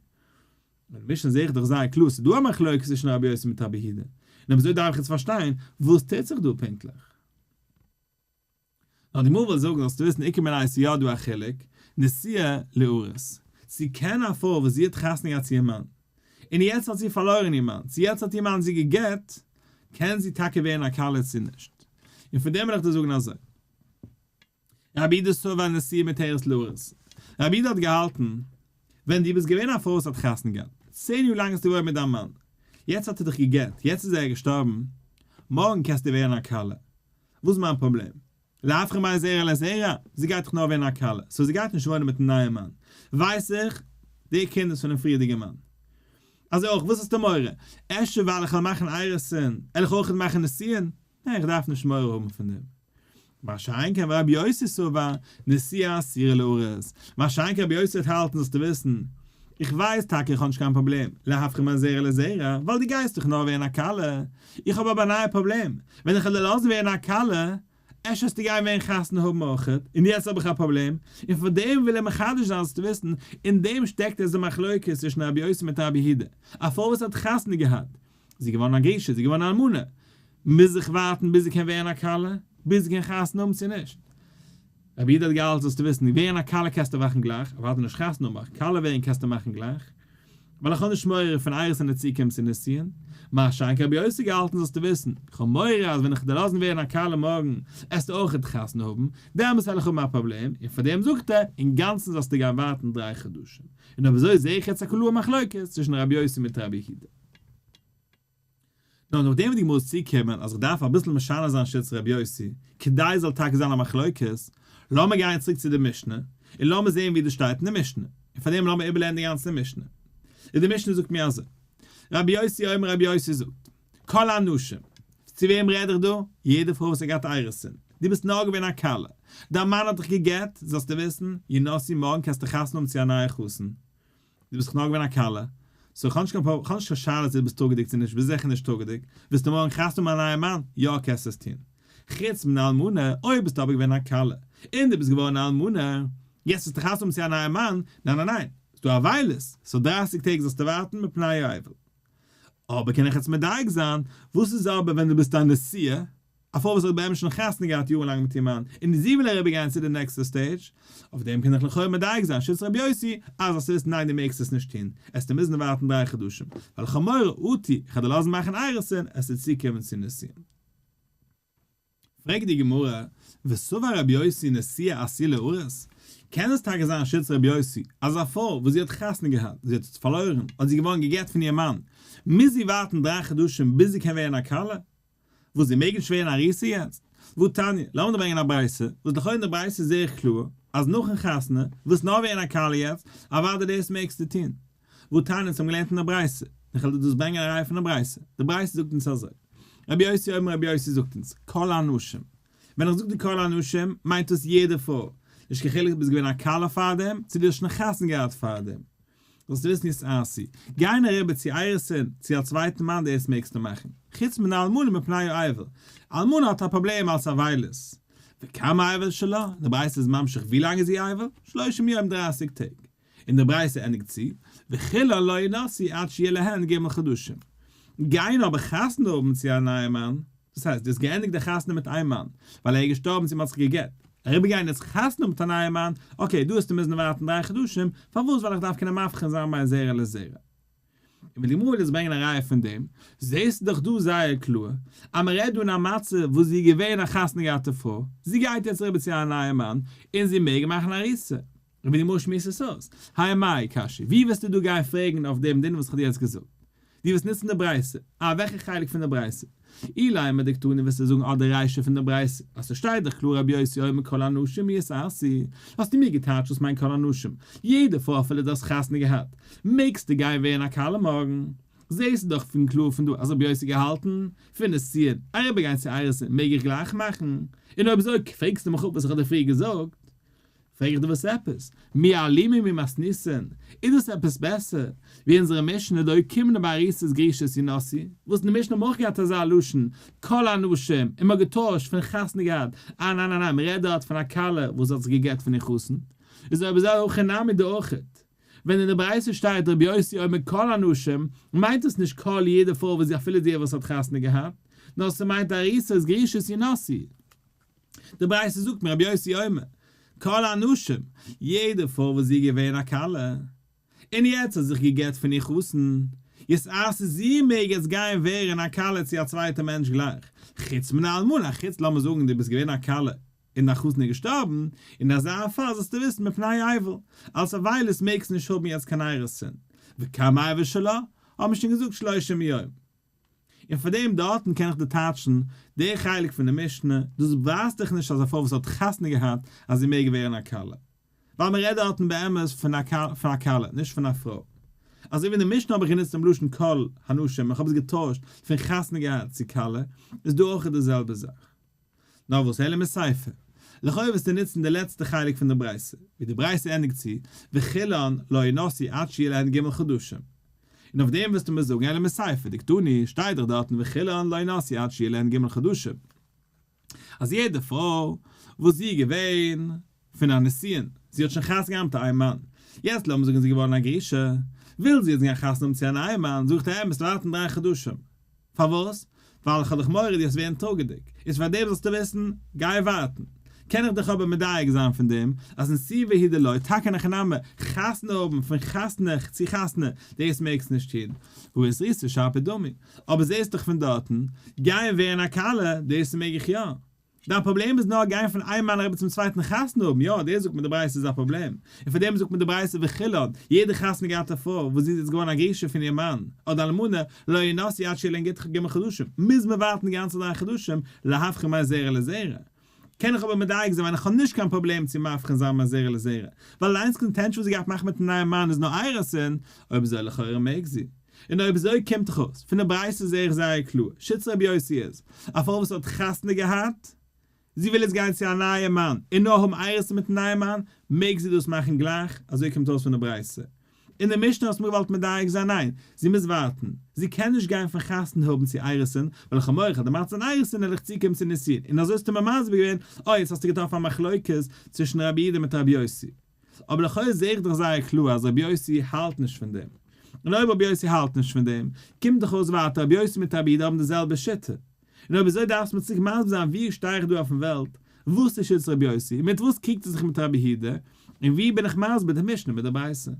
אין די משנה זעה איך דאך זייער קלאר ס'איז דא א מחלוקת צווישן רבי יוסי מיט רבי יהודה, און אויב אזוי דארף איך יעצט פארשטיין וואס טוט זיך דא פונקטליך. נאר די גמרא וויל זאגן זאלסטו וויסן איכא בינייהו ס'איז יא דא א חילוק, נשואה לארוס, צו קען א פרוי וואס זי האט חתונה געהאט צו איר מאן, און יעצט האט זי פארלוירן איר מאן, צו יעצט האט איר מאן זי גע'גט. קען זי טאקע ווערן א כלה צו נישט? און פון דעם וועל איך דיר זאגן אזוי. רבי יהודה סבר נשואה מותרת לארוס. רבי יהודה האט געהאלטן, ווען דו ביסט געווען א פרוי וואס האט חתונה געהאט, צען יאר לאנג האסטו געוואוינט מיט דיין מאן, יעצט האט ער דיך גע'גט, יעצט איז ער געשטארבן, מארגן קענסטו ווערן א כלה. וואס איז מיין פראבלעם? להבחין בין זרע לזרע, זי גייט דאך נאר ווערן א כלה, so זי גייט נישט וואוינען מיטן נייעם מאן. ווייס איך, די קינד איז פונעם פריערדיגן מאן. אזוי אויך, וואס האסטו מורא? אפשר ווייל איך וועל מאכן אירוסין, וועל איך אויך מאכן נישואין? ניין, איך דארף נישט מורא האבן פון דעם. מה שאין כן רבי יוסי סבר, נשואה אסורה לארוס. מה שאין כן רבי יוסי וועט האלטן זאלסטו וויסן, איך ווייס טאקע איך האב נישט קיין פראבלעם, להבחין בין זרע לזרע, ווייל דו גייסט דאך נאר ווערן א כלה. איך האב אבער א נייע פראבלעם, ווען איך וועל דיר לאזן ווערן א כלה, אפשר וועסטו גיין ווערן חתונה האבן אויכעט, און יעצט האב איך א פראבלעם, און פאר דעם וויל ער מחדש זיין זאלסטו וויסן, אין דעם שטעקט עס די מחלוקת צווישן רבי יוסי מיט רבי יהודה, א פרוי וואס האט חתונה געהאט, זי איז געווארן א גרושה, זי איז געווארן א אלמנה, מוז זיך ווארטן ביז זי קען ווערן א כלה, ביז זי קען חתונה האבן צו נישט. רבי יהודה האט געהאלטן זאלסטו וויסן, ווערן א כלה קענסטו מאכן גלייך, אוודאי נישט חתונה מאכן, כלה ווערן קענסטו מאכן גלייך, ווייל איך האב נישט מורא פון אירוסין אין די צוקונפט צו נישואין, מה שאין כן רבי יוסי געהאלטן זאלסטו וויסן, איך האב מורא אז ווען איך וועל דיר לאזן ווערן א כלה מארגן, עסטו אויכעט חתונה האבן, דעמאלס וועל איך האבן א פראבלעם, און פאר דעם זאגט ער, אינגאנצן זאלסטו גיין ווארטן דריי חדשים. און אויב אזוי זעה איך יעצט א קלארע מחלוקת צווישן רבי יוסי מיט רבי יהודה. נאר נאכדעם וואס די גמרא איז צוגעקומען אז איך דארף אביסל משנה זיין שיטת רבי יוסי, כדי עס זאל טאקע זיין א מחלוקת, לאמיר גיין צוריק צו די משנה, און לאמיר זען ווי דאס שטייט אין די משנה, און פאר דעם לאמיר איבערלערנען די גאנצע משנה. און די משנה זאגט מיר אזוי, רבי יוסי אומר רבי יוסי זאגט, כל הנשים, צו וועם רעד איך דא? יעדע פרוי וואס האט געהאט אירוסין, דו ביסט נאר געווען א כלה, דיין מאן האט דיך גע'גט, זאלסטו וויסן, ינשאו מארגן קענסטו חתונה האבן צו א נייע חתן, דו ביסט דאך נאר געווען א כלה, so איך האב נישט קיין פראבלעם, כ'האב נישט קיין שאלה צו דו ביסט טראגעדיג צו נישט, ביסט זיכער נישט טראגעדיג, ווילסטו מארגן חתונה האבן א נייע מאן, יא קענסט עס טון. חוץ מן האלמנה, אויב ביסטו אבער געווען א כלה, און דו ביסט געווארן א אלמנה, יעצט ווילסטו חתונה האבן צו א נייע מאן, ניין ניין ניין, ס'דא אבילות, so דרייסיג טעג זאלסטו ווארטן מפני האבל. אבער קען איך יעצט מדייק זיין, וואס איז אבער ווען דו ביסט א נשואה, א פרוי וואס האט באמת שוין חתונה געהאט יארן לאנג מיט איר מאן, און זי וויל אריבערגיין צו די נעקסטע stage, אויף דעם קען איך לכאו' מדייק זיין שיטת רבי יוסי, אז אז ס'איז ניין דו מעגסט עס נישט טון, עסטו מוזן ווארטן דריי חדשים, ווייל איך האב מורא אטו, איך וועל דיר לאזן מאכן אירוסין, עסטו צוקומען צו נישואין. פרעגט די גמרא, וסבר רבי יוסי נשואה אסורה לארוס, קען עס טאקע זיין שיטת רבי יוסי אז א פרוי וואס זי האט חתונה געהאט, זי האט עס פארלוירן, אדער זי איז געווארן גע'גט פון איר מאן, מוז זי ווארטן דריי חדשים ביז זי קען ווערן א כלה? וואס זי מעג נישט ווערן ארוסה יעצט? והא תניא, לאמיר דיר ברענגען א ברייתא, וואס לכאורה אין די ברייתא איז זייער קלאר, אז נאכן חתונה, ווילסט נאר ווערן א כלה יעצט, אוודאי דאס מעגסטו טון. והא תניא, אונז האבן געלערנט אין די ברייתא, און איך וועל דיר דאס ברענגען א ראיה פון די ברייתא, די ברייתא זאגט אונז אזוי, רבי יוסי אומר רבי יוסי זאגט אונז, כל הנשים, ווען איך זאג די כל הנשים, מיינט דאס יעדע פרוי, נישט קיין חילוק ביסט געווען א כלה פארדעם, צו דו האסט שוין חתונה געהאט פארדעם. זאלסטו וויסן יתארסו, גיין אריבער צו אירוסין, צו א צווייטן מאן דאס מעגסטו מאכן, חוץ מן האלמנה מפני האבל, אלמנה האט א פראבלעם אלס אבילות, וכמה אבל שלה, די ברייתא איז ממשיך ווי לאנג איז זי אבל? שלושים יום דרייסיג טעג, און די ברייתא ענדיגט צו, וכולן לא ינשאו עד שיהיה להן ג' חדשים. גיין אבער חתונה האבן צו א נייע מאן, דאס הייסט, דו האסט געענדיגט די חתונה מיט איין מאן, ווייל ער איז געשטארבן צו מען האט זיך גע'גט, אריבערגיין יעצט חתונה האבן מיט א נייע מאן, okay, דא וועסטו מוזן ווארטן דריי חדשים, פארוואס? ווייל איך דארף קענען מבחין זיין בין זרע לזרע. און ווען די גמרא וויל יעצט ברענגען א ראיה פון דעם, זעסטו דאך דא זייער קלאר, אז מען רעדט דא אין א מצב וואס זי איז געווען א חתונה געהאטע פרוי, זי גייט יעצט אריבער צו א נייע מאן, און זי מעג מאכן ארוסה. און ווי די גמרא שמועסט עס אויס, האי מאי קשיא, ווי וועסטו דא גיין פרעגן אויף דעם דין וואס כ'האב דיר יעצט געזאגט? דו וועסט נוצן די ברייתא. אה, וועלכע חלק פון די ברייתא? אילימא דקתני וועסטו זאגן אט די רישא פון די ברייתא, אז ס'שטייט דאך קלאר רבי יוסי אומר כל הנשים יתארסו, האסטו מיר געטייטשט וואס מיינט כל הנשים, יעדע פרוי אפילו דו האסט חתונה געהאט, מעגסטו גיין ווערן א כלה מארגן. זעהסטו דאך פון קלאר פון דא אז רבי יוסי געהאלטן פון נישואין, אריבערגיין צו אירוסין מעג איך גלייך מאכן, און אויב אזוי פרעגסטו מיך אפ וואס איך האב דיר פריער געזאגט, פרעג איך דיר וואס עפעס? מי אלימא ממתניתין? איז דאס עפעס בעסער ווי אונזערע משנה דאוקימנא בארוסות גרושות ינשאו, וואס אין די משנה האבן מיר אויך געהאט אזא לשון כל הנשים און מ'האט געטוישט פון חתונה געהאט, אה ניין ניין ניין מ'רעדט דארט פון א כלה וואס האט זיך גע'גט פון איר חתן, איז אויב אזוי הכא נמי דא אויכעט. ווען אין די ברייתא שטייט רבי יוסי אומר כל הנשים, מיינט עס נישט כל יעדע פרוי וואס אפילו די וואס האט חתונה געהאט, נאר ס'מיינט ארוסות גרושות ינשאו. די ברייתא זאגט מיר רבי יוסי אומר, כל הנשים, יעדע פרוי וואס זי איז געווען א כלה, און יעצט האט זיך גע'גט פון איר חתן, יתארסו זי מעג יעצט גיין ווערן א כלה צו א צווייטע מענטש גלייך, חוץ מן האלמנה, חוץ לאמיר זאגן דו ביסט געווען א כלה און דיין חתן איז געשטארבן, אין אזא פאל זאלסטו וויסן מפני אבל, אלס אבילות מעגסטו נישט האבן יעצט קיין אירוסין, וכמה אבל שלה, האט מען שוין געזאגט שלושים יום. און פאר דעם דארטן קען איך דיר טייטשן די חלק פון די משנה, דאס ווייזט דיך נישט אז א פרוי וואס האט חתונה געהאט אז זי מעג ווערן א כלה. ווייל מען רעדט דארטן באמת פון א כלה, נישט פון א פרוי. אזוי ווי אין די משנה האב איך גענוצט דעם לשון כל הנשים און כ'האב עס געטוישט פון חתונה געהאט צו כלה, איז דא אויך די זעלבע זאך. נאר וואס אלא מסיפא. לכאו' וועסטו נוצן די לעצטע חלק פון די ברייתא, ווי די ברייתא ענדיגט צו, וכולן לא ינשאו עד שיהיו להן ג' חדשים. און אויף דעם וועסטו מיר זאגן אלא מסיפא דקתני, שטייט דאך דארטן וכולן לא ינשאו עד שיהיו להן ג' חדשים. אז יעדע פרוי וואס זי איז געווען פון א נישואין, זי האט שוין חתונה געהאט מיט איין מאן, יעצט לאמיר זאגן זי איז געווארן א גרושה, וויל זי יעצט גיין חתונה האבן צו א נייע מאן, זאגט ער, מוזט ווארטן דריי חדשים. פארוואס? ווייל איך האב דאך מורא דו וועסט ווערן טראגעדיג, איז פאר דעם זאלסטו וויסן, גיי ווארטן. קען איך דיך אבער מדייק זיין פון דעם, אז נישואין הוא דלא, טאקע אין הכי נמי, חתונה האבן פון חתונה צו חתונה, דאס מעגסטו נישט טון, והא איתרוסי שפיר דמי, אבער זעסט דאך פון דארטן, גיין ווערן א כלה, דאס מעג איך יא. דיין פראבלעם איז נאר גיין פון איין מאן אריבער צום צווייטן חתונה האבן, יא, דאס זאגט מיר די ברייתא איז א פראבלעם, און פאר דעם זאגט מיר די ברייתא וכולן, יעדע חתונה געהאטע פרוי וואס זי איז יעצט געווארן א גרושה פון איר מאן, אדער אלמנה, לא ינשאו עד שיהיו להן ג' חדשים, מוז מען ווארטן די גאנצע דריי חדשים, להבחין בין זרע לזרע. קען איך אבער מדייק זיין ווען איך האב נישט קיין פראבלעם צו מבחין זיין בין זרע לזרע, ווייל די איינציגסטע intention וואס זי גייט מאכן מיטן נייעם מאן איז נאר אירוסין, אויב אזוי לכאורה מעג זי. און אויב אזוי קומט דאך אויס, פון די ברייתא זעה איך זייער קלאר, שיטת רבי יוסי איז, א פרוי וואס האט חתונה געהאט, זי וויל יעצט גיין צו א נייע מאן, און נאר האבן אירוסין מיטן נייעם מאן, מעג זי דאס מאכן גלייך, אזוי קומט אויס פון די ברייתא. אין די משנה האסט מיר געוואלט מדייק זיין ניין, זי מוז ווארטן, זי קען נישט גיין פון חתונה האבן צו אירוסין, ווייל איך האב מורא אז די מצה אין אירוסין וועל איך צוקומען צו נישואין, און אזוי האסטו מיר מסביר געווען, אוי יעצט האסטו געטראפן א מחלוקת צווישן רבי יהודה מיט רבי יוסי. אבער לכאו' זעה איך דאך זייער קלאר אז רבי יוסי האלט נישט פון דעם. און אויב רבי יוסי האלט נישט פון דעם, קומט דאך אויס ווייטער רבי יוסי מיט רבי יהודה האבן די זעלבע שיטה. און אויב אזוי דארפסט מיר צוריק מסביר זיין ווי שטיי איך דא אויפן וועלט, וואס איז שיטת רבי יוסי, מיט וואס קריגט ער זיך מיט רבי יהודה, און ווי בין איך מסביר די משנה מיט די ברייתא.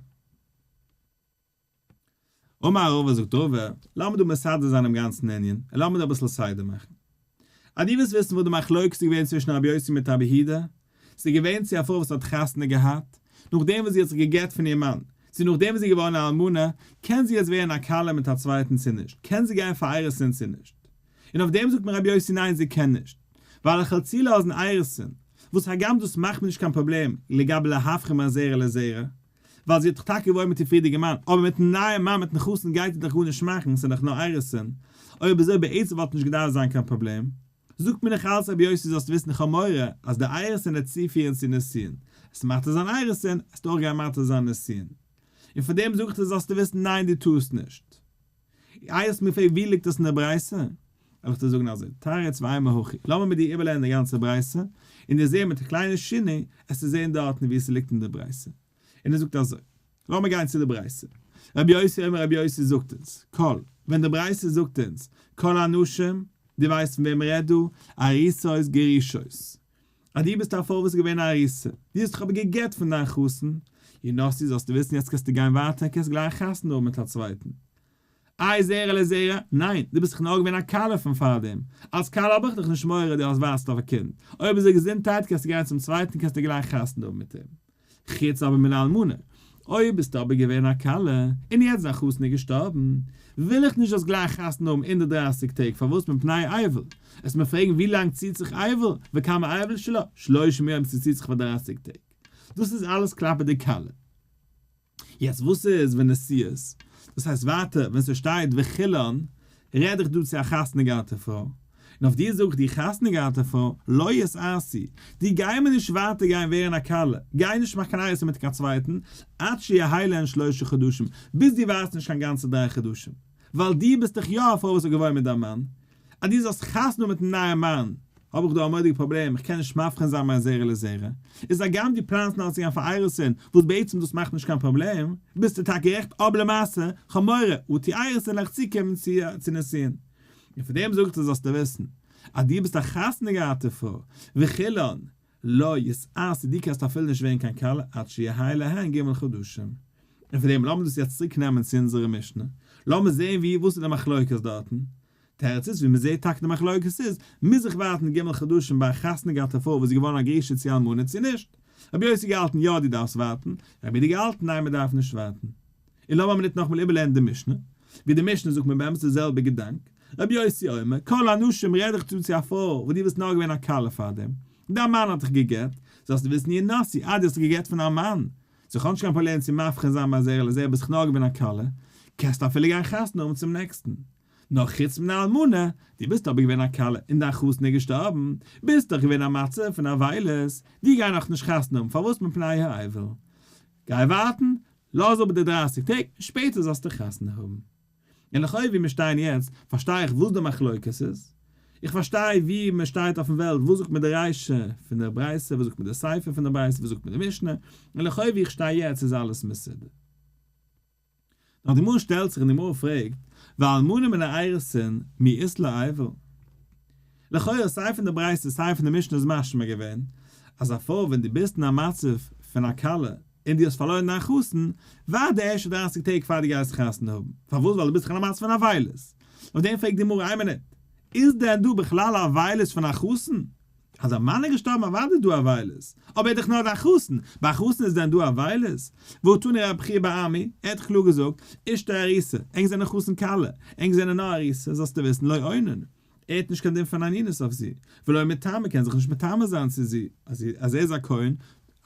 אמר רבא זאגט רבא, לאמיר דא מסדר זיין דעם גאנצן ענין, און לאמיר דא אביסל סדר מאכן. אז דו ווילסט וויסן וואס די מחלוקת איז געווען צווישן רבי יוסי מיט רבי יהודה, ס'איז געווען צו א פרוי וואס האט חתונה געהאט, נאכדעם וואס זי האט זיך גע'גט פון איר מאן, צו נאכדעם וואס זי איז געווארן א אלמנה, קען זי יעצט ווערן א כלה מיט א צווייטן צו נישט, קען זי גיין פאר אירוסין צו נישט. און אויף דעם זאגט מיר רבי יוסי ניין זי קען נישט, ווייל איך וועל צולאזן אירוסין, וואס הגם דאס מאכט מיר נישט קיין פראבלעם לגבי להבחין בין זרע לזרע, ווייל זי האט דאך טאקע געוואוינט מיט איר פריערדיגע מאן, אבער מיטן נייעם מאן מיטן חתן גייט זי דאך גארנישט מאכן, ס'איז דאך נאר אירוסין, אויב אזוי בעצם וואלט נישט געדארפט זיין קיין פראבלעם. זאגט מיר נאך אלץ רבי יוסי זאלסט וויסן איך האב מורא אז די אירוסין וועט צופירן צו נישואין, עס מתיר זיין אירוסין, עס וועט אויך גיין מתיר זיין נישואין. און פאר דעם זאג איך דיר זאלסטו וויסן ניין דו טארסט נישט. איי האסט מיר געפרעגט ווי ליגט דאס אין די ברייתא? וועל איך דיר זאגן אזוי, תריץ ואימא הכי, לאמיר מיט דיר איבערלערנען די גאנצע ברייתא, און דיר זעהן מיט א קליינע שינוי, עס צו זעהן דארטן ווי עס ליגט אין די ברייתא. און ער זאגט אזוי, לאמיר גיין צו די ברייתא. רבי יוסי אומר רבי יוסי זאגט אונז, כל, ווען די ברייתא זאגט אונז, כל הנשים, דו ווייסט פון וועם מען רעדט דא, ארוסות גרושות. אז דו ביסט א פרוי וואס איז געווען א ארוסה, דו האסט דיך אבער גע'גט פון דיין חתן, ינשאו זאלסטו וויסן יעצט קענסטו גיין ווייטער קענסט גלייך חתונה האבן מיט א צווייטן. איי זרע לזרע? ניין, דו ביסט דאך נאר געווען א כלה פון פארדעם, אלס כלה האב איך דאך נישט מורא דו האסט ווארטסט אויף א קינד, אויב אזוי געזונטהייט קענסטו גיין צום צווייטן קענסטו גלייך חתונה האבן מיט אים. חוץ אבער מן האלמנה, אויב ביסטו אבער געווען א כלה, און יעצט דיין חתן איז געשטארבן, וויל איך נישט זאלסט גלייך חתונה האבן אין די דרייסיג טעג, פארוואס מפני אבל? עסט מיר פרעגן ווי לאנג ציט זיך אבל, וכמה אבל שלה, שלושים יום ס'ציט זיך פאר דרייסיג טעג. דאס איז אלעס כלפי די כלה. יעצט וואס איז ווען נשואות? דאס הייסט ווייטער ווען ס'שטייט וכולן רעד איך דא צו א חתונה געהאטע פרוי, און אויף דיר זאג איך די חתונה געהאטע פרוי לא יתארסו, דו גיי מיר נישט ווייטער גיין ווערן א כלה, גיי נישט מאך קיין אירוסין מיט קיין צווייטן, עד שיהיו להן שלושה חדשים, ביז דו ווארטסט נישט קיין גאנצע דריי חדשים, ווייל דו ביסט דאך יא א פרוי וואס האט געוואוינט מיט דיין מאן, אז דו זאלסט חתונה האבן מיטן נייעם מאן, האב איך דא א מורא'דיגע פראבלעם, איך קען נישט מבחין זיין בין זרע לזרע. איז הגם דו פלאנסט נאר צו גיין פאר אירוסין, וואס בעצם דאס מאכט נישט קיין פראבלעם, ביסטו טאקע גערעכט, אבער למעשה, כ'האב מורא, אטו אירוסין וועל איך צוקומען צו נישואין. און פון דעם זאגט ער זאלסטו וויסן, אז דו ביסט א חתונה געהאטע פרוי, וכולן, לא יתארסו דו קענסט אפילו נישט ווערן קיין כלה עד שיהיו להן ג' חדשים. און פון דעם לאמיר דאס יעצט צוריק נעמען צו אונזערע משנה. לאמיר זעהן ווי וואס איז די מחלוקת דארטן. תירוץ איז ווי מ'זעהט טאקע די מחלוקת איז, מוז איך ווארטן ג' חדשים ביי א חתונה געהאטע פרוי וואס איז געווארן א גרושה צו אלמנה צו נישט. רבי יוסי געהאלטן יא דו דארפסט ווארטן, רבי יהודה געהאלטן ניין מ'דארף נישט ווארטן. און לאמיר מינוט נאכאמאל איבערלערנען די משנה, ווי די משנה זאגט מיר באמת די זעלבע געדאנק, רבי יוסי אומר, כל הנשים רעד איך צו צו א פרוי וואס דו ביסט נאר געווען א כלה פאר דעם, דיין מאן האט דיך גע'גט, זאלסטו וויסן ינשאו, אה דו האסט דיך גע'גט פון דיין מאן, סאו כ'האב נישט קיין פראבלעם צו מבחין זיין בין זה לזה ביסט דאך נאר געווען א כלה, קענסטו אפילו גיין חתונה האבן צום נעקסטן. נאר חוץ מן האלמנה, דו ביסט אבער געווען א כלה און דיין חתן איז געשטארבן, ביסט דאך געווען א מצב פון אבילות, דו גיי נאכנישט חתונה האבן פארוואס מפני האבל? גיי ווארטן, לאז אפ די דרייסיג טעג און שפעטער זאלסטו חתונה האבן. און לכאו' ווי מיר שטייען יעצט פארשטיי איך וואס די מחלוקת איז, איך פארשטיי ווי מען שטייט אויפן וועלט, וואס זאגט מיר די רישא פון די ברייתא, וואס זאגט מיר די סיפא פון די ברייתא, וואס זאגט מיר די משנה, און לכאו' ווי איך שטיי יעצט איז אלעס מסודר. נאר די גמרא שטעלט זיך און די גמרא פרעגט, ואלמנה מן האירוסין מי אית לה אבל? לכאורה סיי פון די ברייתא סיי פון די משנה איז משמע געווען אז א פרוי ווען דו ביסט אין א מצב פון א כלה און דו האסט פארלוירן דיין חתן, ווארט די ערשטע דרייסיג טעג פאר דו גייסט חתונה האבן, פארוואס ווייל דו ביסט דאך אין א מצב פון אבילות. אויף דעם פרעגט די גמרא איין מינוט, איז דען דא בכלל אבילות פון א חתן? אז א מאן איז געשטארבן אוודאי איז דא אבילות, אבער ער איז דאך נאר דיין חתן, ביי א חתן איז דען דא אבילות? והא תני רב חייא בר אמי, ער האט קלאר געזאגט, אשתו ארוסה, ענק זענען חתן כלה, ענק זענען נאר ארוסה, זאלסטו וויסן, לא אונן, ער האט נישט קיין דין פון אנינות אויף זי, ולא מטמא קען זיך נישט מטמא זיין צו זי, אז ער איז א כהן,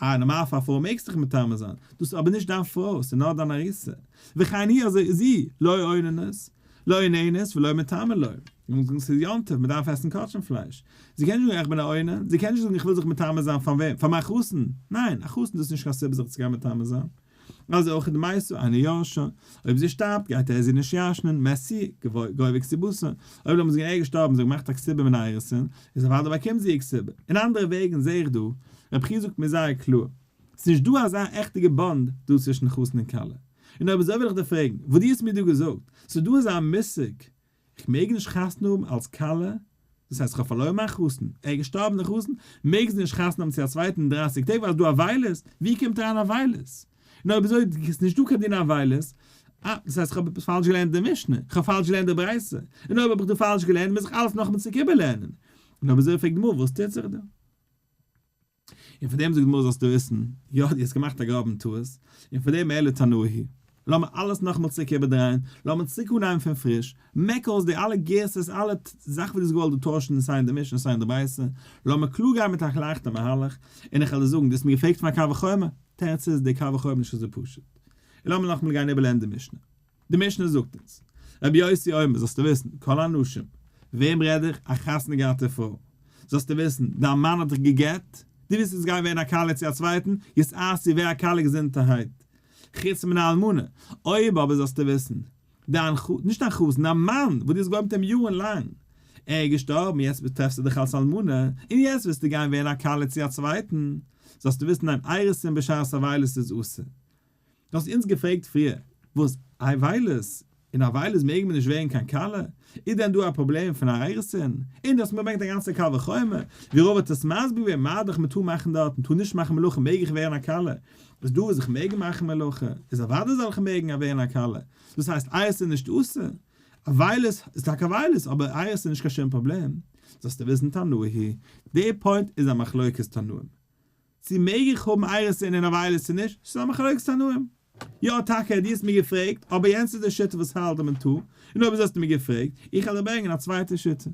א נארמאל פאר א פרוי מעגסט דיך מטמא זיין, דאס איז אבער נישט דיין פרוי, ס'איז נאר דיין ארוסה, וכן היא אזוי זי, לא אוננת, לא אוננת ולא מטמא לו, און זאגן ס'איז יום טוב מ'דארף עסן קדשים פלייש, זי קען נישט זאגן איך בין א אונן, זי קען נישט זאגן איך וויל זיך מטמא זיין פאר וועם? פאר מיין חתן? ניין, א חתן דאס איז נישט קיין סיבה זיך צו גיין מטמא זיין. אזוי אויך איז מתה אינו יורשה, אויב זי שטארבט גייט ער זי נישט ירש'נען, מת הוא, גובה כתובתה, אויב לאמיר זאגן ער איז געשטארבן זי האט געמאכט א כתובה מן האירוסין, איז אוודאי באקומט זי איר כתובה. אין אנדערע וועגן זעה איך דא, רבי חייא זאגט מיר זייער קלאר, ס'איז נישט דא אזא עכטיגע bond דא צווישן חתן און כלה. און אויב אזוי וויל איך דיר פרעגן, וואס דו האסט מיר דא געזאגט, ס'איז דא אזא מושג, איך מעג נישט חתונה האבן אלס כלה, דאס הייסט איך האב פארלוירן מיין חתן, ער איז געשטארבן דער חתן, מעג זי נישט חתונה האבן צו א צווייטן אין דרייסיג טעג ווייל ס'איז דא אבילות, ווי קומט אריין אבילות? און אויב אזוי איז נישט דא קיין דין אבילות, אה, דאס הייסט איך האב עפעס פאלש געלערנט די משנה, איך האב פאלש געלערנט די ברייתא, און אויב האב איך דא פאלש געלערנט מוז איך אלעס נאכאמאל צוריק איבערלערנען, און אויב אזוי פרעגט די גמרא וואס טוט זיך דא? און פאר דעם זאגט די גמרא זאלסטו וויסן, יא דו האסט געמאכט א גראבן טעות, און פאר דעם אלא תנאי היא. לאמיר אלעס נאכאמאל צוריק איבערדרייען, לאמיר צוריק אנהייבן פון פריש, מעק אויס די אלע גירסות, אלע זאכן וואס דו האסט געוואלט דא טוישן סיי אין די משנה סיי אין די ברייתא, לאמיר קלאר גיין מיט א לייכטע מהלך, און איך וועל דיר זאגן, דו האסט מיר געפרעגט פון א קל וחומר, תירוץ איז, די קל וחומר איז נישט אזוי פשוט. און לאמיר נאכאמאל גיין איבערלערנען די משנה. די משנה זאגט אונז, רבי יוסי אומר, זאלסטו וויסן, כל הנשים, וועם רעד איך? א חתונה געהאטע פרוי. זאלסטו וויסן, דיין מאן האט דיך גע'גט, דו ווילסט יעצט גיין ווערן א כלה צו א צווייטן, יתארסי ווער א כלה געזונטערהייט. חוץ מן האלמנה. אויב אבער זאלסטו וויסן, דיין ח, נישט דיין חתן, דיין מאן, וואס דו האסט געוואוינט מיט אים יארן לאנג, ער איז געשטארבן, יעצט טרעפסטו דיך אלס אלמנה, און יעצט ווילסטו גיין ווערן א כלה צו א צווייטן, זאלסטו וויסן, דיין אירוסין בשעת אבילות איז אסור. דו האסט אונז געפרעגט פריער, וואס אבילות? אין אבילות מעג מען נישט ווערן קיין כלה? איז דען דא א פראבלעם פון א אירוסין? און דו האסט מיר געברענגט א גאנצע קל וחומר, ווי רבא האט עס מסביר געווען, מה דאך מען טאר מאכן דארט און טאר נישט מאכן מלאכה מעג איך ווערן א כלה, איז דא וואס איך מעג מאכן מלאכה, איז אוודאי זאל איך מעגן ווערן א כלה, דאס הייסט אירוסין איז נישט אסור, אבילות איז טאקע אבילות אבער אירוסין איז נישט קיין שום פראבלעם, זאלסטו וויסן תנאי היא, די point איז א מחלוקת תנאים. צו מעג איך האבן אירוסין און אבילות צו נישט, ס'איז א מחלוקת תנאים. יא טאקע, דו האסט מיר געפרעגט, אבער יענץ איז די שיטה וואס האלט אז מען טאר, און אויב אזוי האסטו מיר געפרעגט, איך וועל דיר ברענגען א צווייטע שיטה.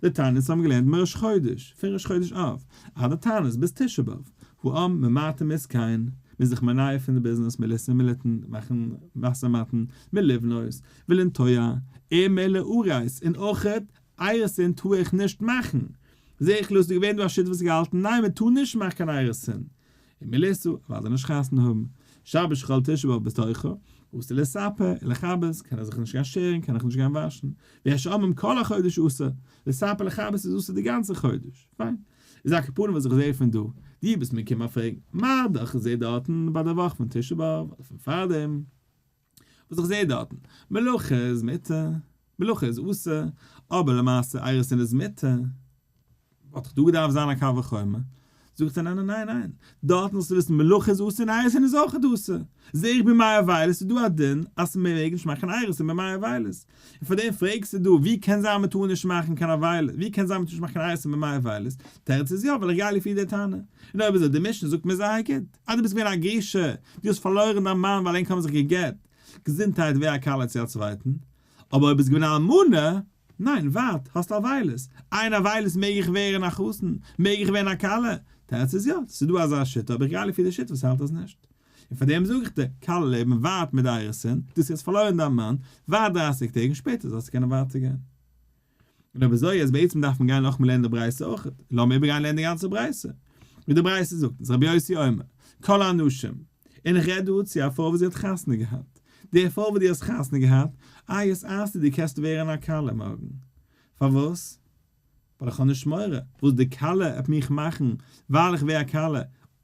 די תנאים האבן געלערנט מראש חודש, פון ראש חודש אב, עד התענית ביז תשעה באב, העם ממעטין מעסקיהן, מ'איז זיך מונע פון די ביזנעס מלישא ומליתן, מאכן משא ומתן, מלבנות, ולנטוע, ומליארס, און אויכעט אירוסין טאר איך נישט מאכן. זעה איך לאז דא געווען דא א שיטה וואס האט געהאלטן ניין מען טאר נישט מאכן קיין אירוסין. און מלישא אוודאי נישט חתונה האבן. שבת שחל תשעה באב בתוכה, אסור לספר ולכבס, קען ער זיך נישט גיין שערן קען איך נישט גיין וואשן. ויש אומרים כל החודש אסור, לספר ולכבס איז אסור די גאנצע חודש. פיין. איז על כל פנים וואס איך זעה פון דא, דו ביסט מיר געקומען פרעגן, מה דאך איך זעה דארטן ביי די וואך פון תשעה באב אדער פון פארדעם. וואס איך זעה דארטן, מלאכה איז מותר, מלאכה איז אסור, אבער למעשה אירוסין איז מותר, וואלט דאך דא געדארפט זיין א קל וחומר. זאגט ער ניין ניין ניין, דארטן זאלסטו וויסן מלאכה איז אסור און אירוסין איז אויכעט אסור, זעה איך בימי אבילות איז דא א דין אז מען מעג נישט מאכן אירוסין בימי אבילות, און פאר דעם פרעגסטו דא ווי קען זיין מען טאר נישט מאכן קיין אבילות, ווי קען זיין מען טאר נישט מאכן קיין אירוסין בימי אבילות, תירוץ איז יא ווייל איך גיי לפי די תנא, און אויב אזוי די משנה זאגט מיר זייער גוט, אז דו ביסט געווען א גרושה, דו האסט פארלוירן דיין מאן ווייל ענק האבן זיך גע'גט, געזונטהייט ווער א כלה צו א צווייטן, אבער אויב ביסט געווען א אלמנה, ניין, ווארט, האסט אבילות. איין אבילות מעג איך ווערן א חתן? מעג איך ווערן א כלה? תירוץ איז יא, ס'איז דא אזא שיטה, אבער איך גיי לפי די שיטה וואס האלט אז נישט. און פאר דעם זאג איך דיר, כלה לעבן ווארט מיט די אירוסין, דו האסט יעצט פארלוירן דיין מאן, ווארט דרייסיג טעג און שפעטער זאלסטו קענען ווייטער גיין. און אויב אזוי אז בעצם דארף מען גיין נאכאמאל לערנען די ברייתא אויך, לאמיר איבערגיין לערנען די גאנצע ברייתא. ווי די ברייתא זאגט, איז רבי יוסי אומר, כל הנשים, און איך רעד דא צו א פרוי וואס זי האט חתונה געהאט, די פרוי וואס דו האסט חתונה געהאט, אה יעצט אהסטו דו קענסט ווערן א כלה מארגן. פארוואס? ווייל איך האב נישט מורא וואס די כלה עט מיך מאכן ווייל איך ווער א כלה,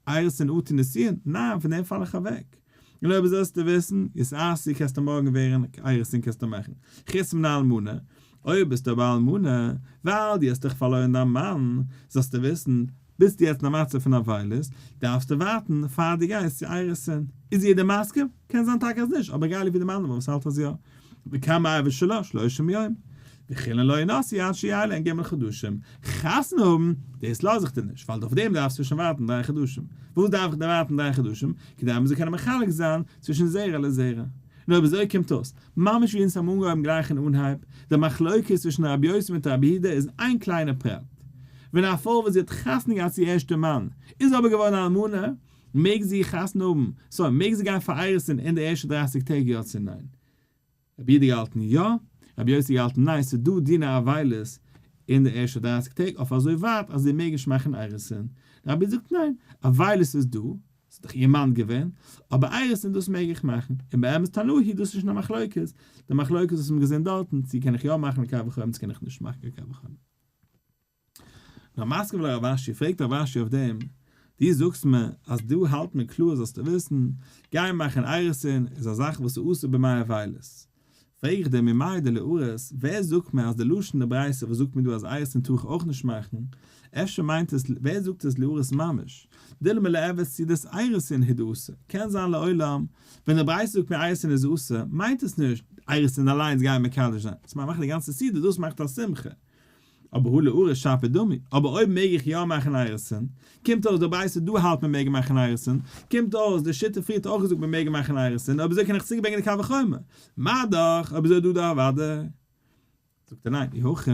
אירוסין אטו נישואין, ניין פון דעם פאל איך אוועק. און אויב זאלסטו וויסן, יתארסי קענסטו מארגן ווערן, אירוסין קענסטו מאכן, חוץ מן האלמנה, אויב ביסטו אבער אלמנה, ווייל דו האסט דאך פארלוירן דיין מאן, זאלסטו וויסן, ביסטו יעצט אין א מצב פון אבילות, דארפסטו ווארטן פאר דו גייסט צו אירוסין. איז יעדער מסכים? קען זיין טאקע אז נישט, אבער גיי לפי דעם אנדערן וואס האלט אז יא. וכמה אבל שלה שלושים יום. וכולן לא ינשאו עד שיהא להן ג' חדשים. חתונה האבן, דאס לאז איך דיר נישט, ווייל אויף דעם דארפסטו שוין ווארטן דריי חדשים. וואס דארף איך דען ווארטן דריי חדשים? כדי מען זאל קענען מחלק זיין צווישן זרע לזרע. און אויב אזוי קומט אויס, ממש ווי אונז האבן אנגעהויבן גלייך אין אנהייב, די מחלוקת צווישן רבי יוסי מיט רבי יהודה איז איין קליינע פרט. ווען א פרוי וואס זי האט חתונה געהאט צו איר ערשטע מאן, איז אבער געווארן א אלמנה, מעג זי חתונה האבן, sorry, מעג זי גיין פאר אירוסין אין די ערשטע דרייסיג טעג יא צו ניין? רבי יהודה געהאלטן יא, רבי יוסי געהאלטן ניין, ס'איז דא דיני אבילות אין די ערשטע דרייסיג טעג אויף אזוי ווייט אז זי מעג נישט מאכן אירוסין, רבי זאגט ניין, אבילות איז דא, ס'איז דאך איר מאן געווען, אבער אירוסין דאס מעג איך מאכן, און באמת תנאי היא דאס איז נישט א מחלוקת, די מחלוקת וואס מ'האט געזען דארטן, צו קען איך יא מאכן קל וחומר צו קען איך נישט מאכן קיין קל וחומר. נאר מתקיף לה רב אשי, פרעגט רב אשי אויף דעם, דו זאגסט מיר אז דא האלט מען קלאר זאלסטו וויסן, גיין מאכן אירוסין איז א זאך וואס איז אסור בימי אבילות. פרעג איך דיר ממאי דלארוס, ווער זאגט מיר אז די לשון די ברייתא וואס זאגט מיר דא אז אירוסין טאר איך אויך נישט מאכן, אפשר מיינט עס, ווער זאגט עס לארוס ממש, דילמא לעבד סעודת אירוסין הוא דאסור, קען זיין לעולם, ווען די ברייתא זאגט מיר אירוסין איז אסור, מיינט עס נישט אירוסין אליינס גייען מקדש זיין, עס מיינט מאכן די גאנצע סעודה, דאס מאכט א שמחה. אבער הא לארוס שפיר דמי, אבער אויב מעג איך יא מאכן אירוסין, קומט אויס די ברייתא דא האלט מען מעג מאכן אירוסין, קומט אויס די שיטה פריער האט אויך געזאגט מען מעג מאכן אירוסין, אויב אזוי קען איך צוברענגען די קל וחומר, מה דאך אויב אזוי דא דא אוודאי. זאגט ער ניין, אי הכי,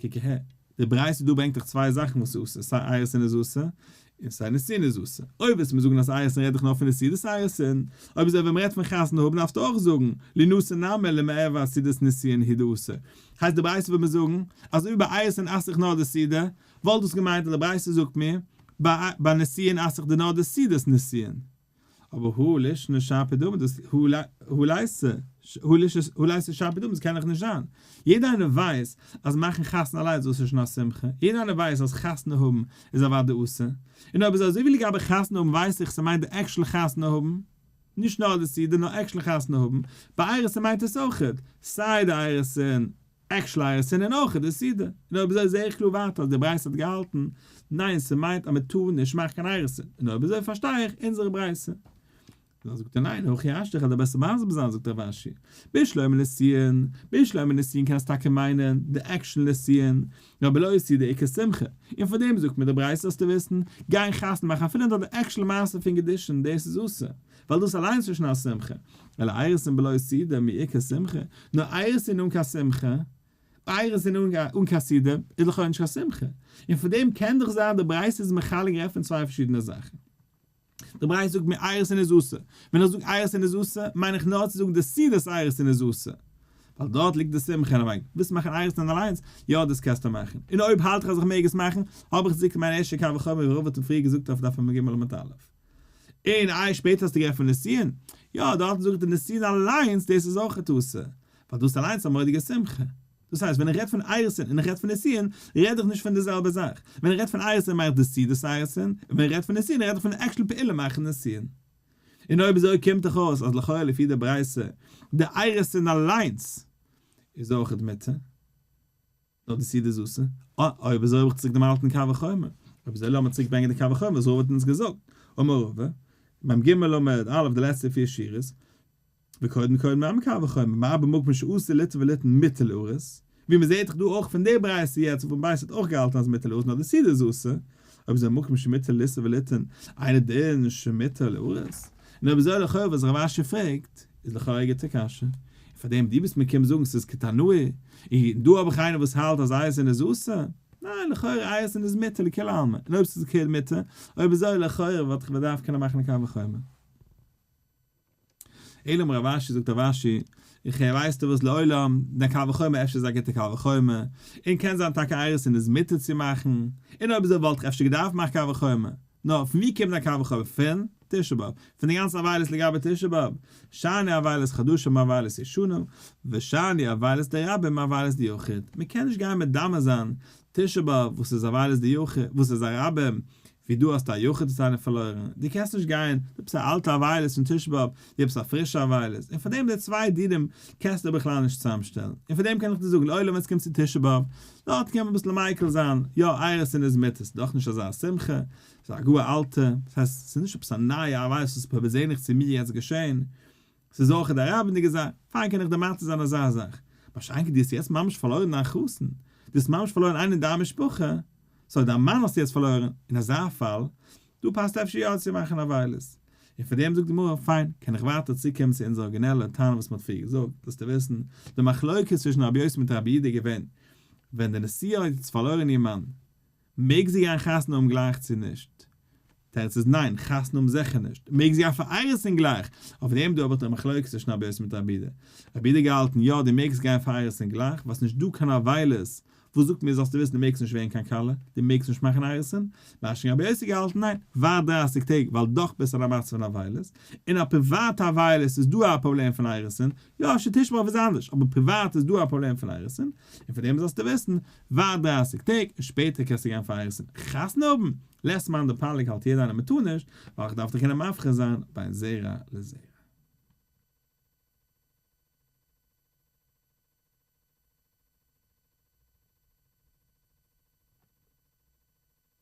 קוק אהער, די ברייתא דא ברענגט דאך צוויי זאכן וואס איז אסור, סיי אירוסין איז אסור, און סיי נישואין איז אסור. אויב וועסטו מיר זאגן אז אירוסין רעד איך נאר פון די סעודת אירוסין, אויב אזוי ווען מ'רעדט פון חתונה האבן דארפסטו אויך זאגן, לינשא נמי למעבר סעודת נישואין הוא דאסור. הייסט די ברייתא וויל מיר זאגן, אז אויב ביי אירוסין אסר איך נאר די סעודה, וואלט דאס געמיינט אז די ברייתא זאגט מיר, ביי נישואין אסר איך דיר נאר די סעודת נישואין. אבער הא לישנא שפיר דמי דאס הא ליתא הא ליתא שפיר דמי דאס קען דאך נישט זיין. יעדער איינער ווייסט אז מאכן חתונה אליינס דאס איז שוין א שמחה, יעדער איינער ווייסט אז חתונה האבן איז אוודאי אסור, און אויב איז אזוי ווי לגבי חתונה האבן ווייס איך ס'מיינט די actual חתונה האבן, נישט נאר די סעודה נאר actual חתונה האבן, ביי אירוסין מיינט עס אויכעט סיי די אירוסין actual אירוסין און אויך די סעודה, און אויב אזוי זעה איך קלאר ווייטער אז די ברייתא האט געהאלטן, ניין ס'מיינט אז מ'טאר נישט מאכן קיין אירוסין, און אויב אזוי פארשטיי איך אונזערע ברייתא. דאן זאגט ער ניין, הכי השתא כ'וועל דיר בעסער מסביר זיין זאגט רב אשי, בשלמא נישואין, בשלמא נישואין קען עס טאקע מיינען די actual נישואין, נאר בלא סעודה איכא שמחה, און פאר דעם זאגט מיר די ברייתא זאלסטו וויסן, גיין חתונה מאכן אפילו נאר די actual מעשה פון קידושין דאס איז אסור, ווייל דאס אליינס איז שוין א שמחה, אלא אירוסין בלא סעודה מי איכא שמחה, נאר אירוסין אן קיין שמחה, אירוסין אן קיין סעודה, איז לכאו' נישט קיין שמחה, און פון דעם קען דאך זיין די ברייתא איז מחלק רעדט פון צוויי פארשידענע זאכן. די ברייתא זאגט מיר אירוסין איז אסור, ווען איך זאג אירוסין איז אסור, מיין איך נאר צו זאגן די סעודת אירוסין איז אסור, ווייל דארט ליגט די שמחה און ווילסט מאכן אירוסין אליינס, יא דאס קענסטו מאכן, און אויב האלט איך אז איך מעג עס מאכן, האב איך צוריק מיין ערשטע קל וחומר ווי רבא האט פריער געזאגט אויף דף מ ג עמוד א'. און איי שפעטער האסטו גערעדט פון נישואין, יא דארטן זאג איך די נישואין אליינס דאס איז אויך אסור, ווייל דאס אליינס איז א מורא'דיגע שמחה. דאס הייסט ווען איך רעד פון אירוסין און איך רעד פון נישואין, רעד איך נישט פון די זעלבע זאך. ווען איך רעד פון אירוסין מיין איך די סעודת אירוסין, און ווען איך רעד פון נישואין רעד איך פון די actual פעולה מאכן נישואין. און אויב אזוי קומט דאך אויס אז לכאורה לפי די ברייתא, די אירוסין אליינס איז אויכעט מותר. נאר די סעודה איז אסור. אה, אויב אזוי האב איך צוריק דעם אלטן קל וחומר. אויב אזוי לאמיר צוריק ברענגען די קל וחומר וואס רבא האט אונז געזאגט, אמר רבא, מ ג עמוד א' די לעצטע פיר שורות, וקודם קודם נמי קל וחומר, מה במקום שאסור ליטול וליתן מותר לארוס, ווי מען זעט דאך דא אויך פון די ברייתא יעצט וואס ברייתא האט אויך געהאלטן אז מותר לארוס נאר די סעודה איז אסור, אויב אזוי מקום שמותר לישא וליתן אינו דין שמותר לארוס, און אויב אזוי לכאו' וואס רב אשי פרעגט איז לכאו' א גוטע קשיא, און פארדעם דו ביסט מיר קומען זאגן ס'איז כתנאי, און דא האב איך איינער וואס האלט אז אירוסין איז אסור, ניין לכאורה אירוסין איז מותר לכולי עלמא, און אויב ס'איז כאילו מותר, אויב אזוי לכאורה וואלט איך באדארפט קענען מאכן א קל וחומר. אלא אמר רב אשי זאגט רב אשי, איך הער ווייסטו וואס לעולם, דיין קל וחומר אפשר איז א גוטע קל וחומר, און קען זיין טאקע אירוסין איז מותר צו מאכן, און אויב אזוי וואלט איך אפשר געדארפט מאכן קל וחומר, נאר פון ווי קומט דיין קל וחומר? פון תשעה באב, פון די גאנצע אבילות לגבי תשעה באב, שאני אבילות חדשה מאבילות ישנה, ושאני אבילות דרבים מאבילות דיחיד, מען קען נישט גיין מדמה זיין תשעה באב וואס איז אבילות דיחיד וואס איז א רבים, ווי דו האסט א יחיד האט איינער פארלוירן, דו קענסט נישט גיין, דו ביסט א אלטע אבילות פון תשעה באב, דו ביסט א פרישע אבילות, און פאר דעם די צוויי דינים קענסטו בכלל נישט צוזאמשטעלן, און פאר דעם קען איך דיר זאגן לעולם ווען עס קומט צו תשעה באב, דארט קען מען אביסל מיקל זיין, יא אירוסין איז מותר, ס'איז דאך נישט אזא שמחה, ס'איז א גאר אלטע, דאס הייסט ס'איז נישט עפעס א נייע אבילות וואס איז פערזענליך צו מיר יעצט געשען, ס'איז אויך א רבינ'דיגע זאך, פיין קען איך דיר מתיר זיין אזא זאך, מה שאין כן דו האסט יעצט ממש פארלוירן דיין חתן, דו האסט ממש פארלוירן איינער אין דיין משפחה, סאו דיין מאן האסטו יעצט פארלוירן, אין אזא פאל, דא פאסט אפשר יא צו מאכן אבילות. און פאר דעם זאגט די גמרא, פיין, קען איך ווייטער צוקומען צו אונזער ארגינעלע טענה וואס מ'האט פריער געזאגט, זאלסטו וויסן, די מחלוקת צווישן רבי יוסי מיט רבי יהודה איז געווען, ווען די נשואה האט יעצט פארלוירן איר מאן, מעג זי גיין חתונה האבן גלייך צו נישט? תירוץ איז ניין, חתונה האבן זיכער נישט. מעג זי גיין פאר אירוסין גלייך? אויף דעם דא האב איך די מחלוקת צווישן רבי יוסי מיט רבי יהודה. רבי יהודה געהאלטן יא דו מעגסט גיין פאר אירוסין גלייך ווייל ס'נישט דא קיין אבילות וואס זאגט מיר זאלסטו וויסן דו מעגסט נישט ווערן קיין כלה, דו מעגסט נישט מאכן אירוסין, מה שאין כן רבי יוסי געהאלטן ניין, ווארט דרייסיג טעג ווייל דאך ביסט אין א מצב פון אבילות, אין א פריוואטע אבילות איז דא א פראבלעם פון אירוסין, יא אפשר תשעה באב איז אנדערש אבער פריוואט איז דא א פראבלעם פון אירוסין, און פאר דעם זאלסטו וויסן, ווארט דרייסיג טעג און שפעטער קענסטו גיין פאר אירוסין חתונה האבן, לית מאן דפליג האלט יעדער איינער מ'טאר נישט, ווייל איך דארף דאך קענען מבחין זיין בין זרע לזרע.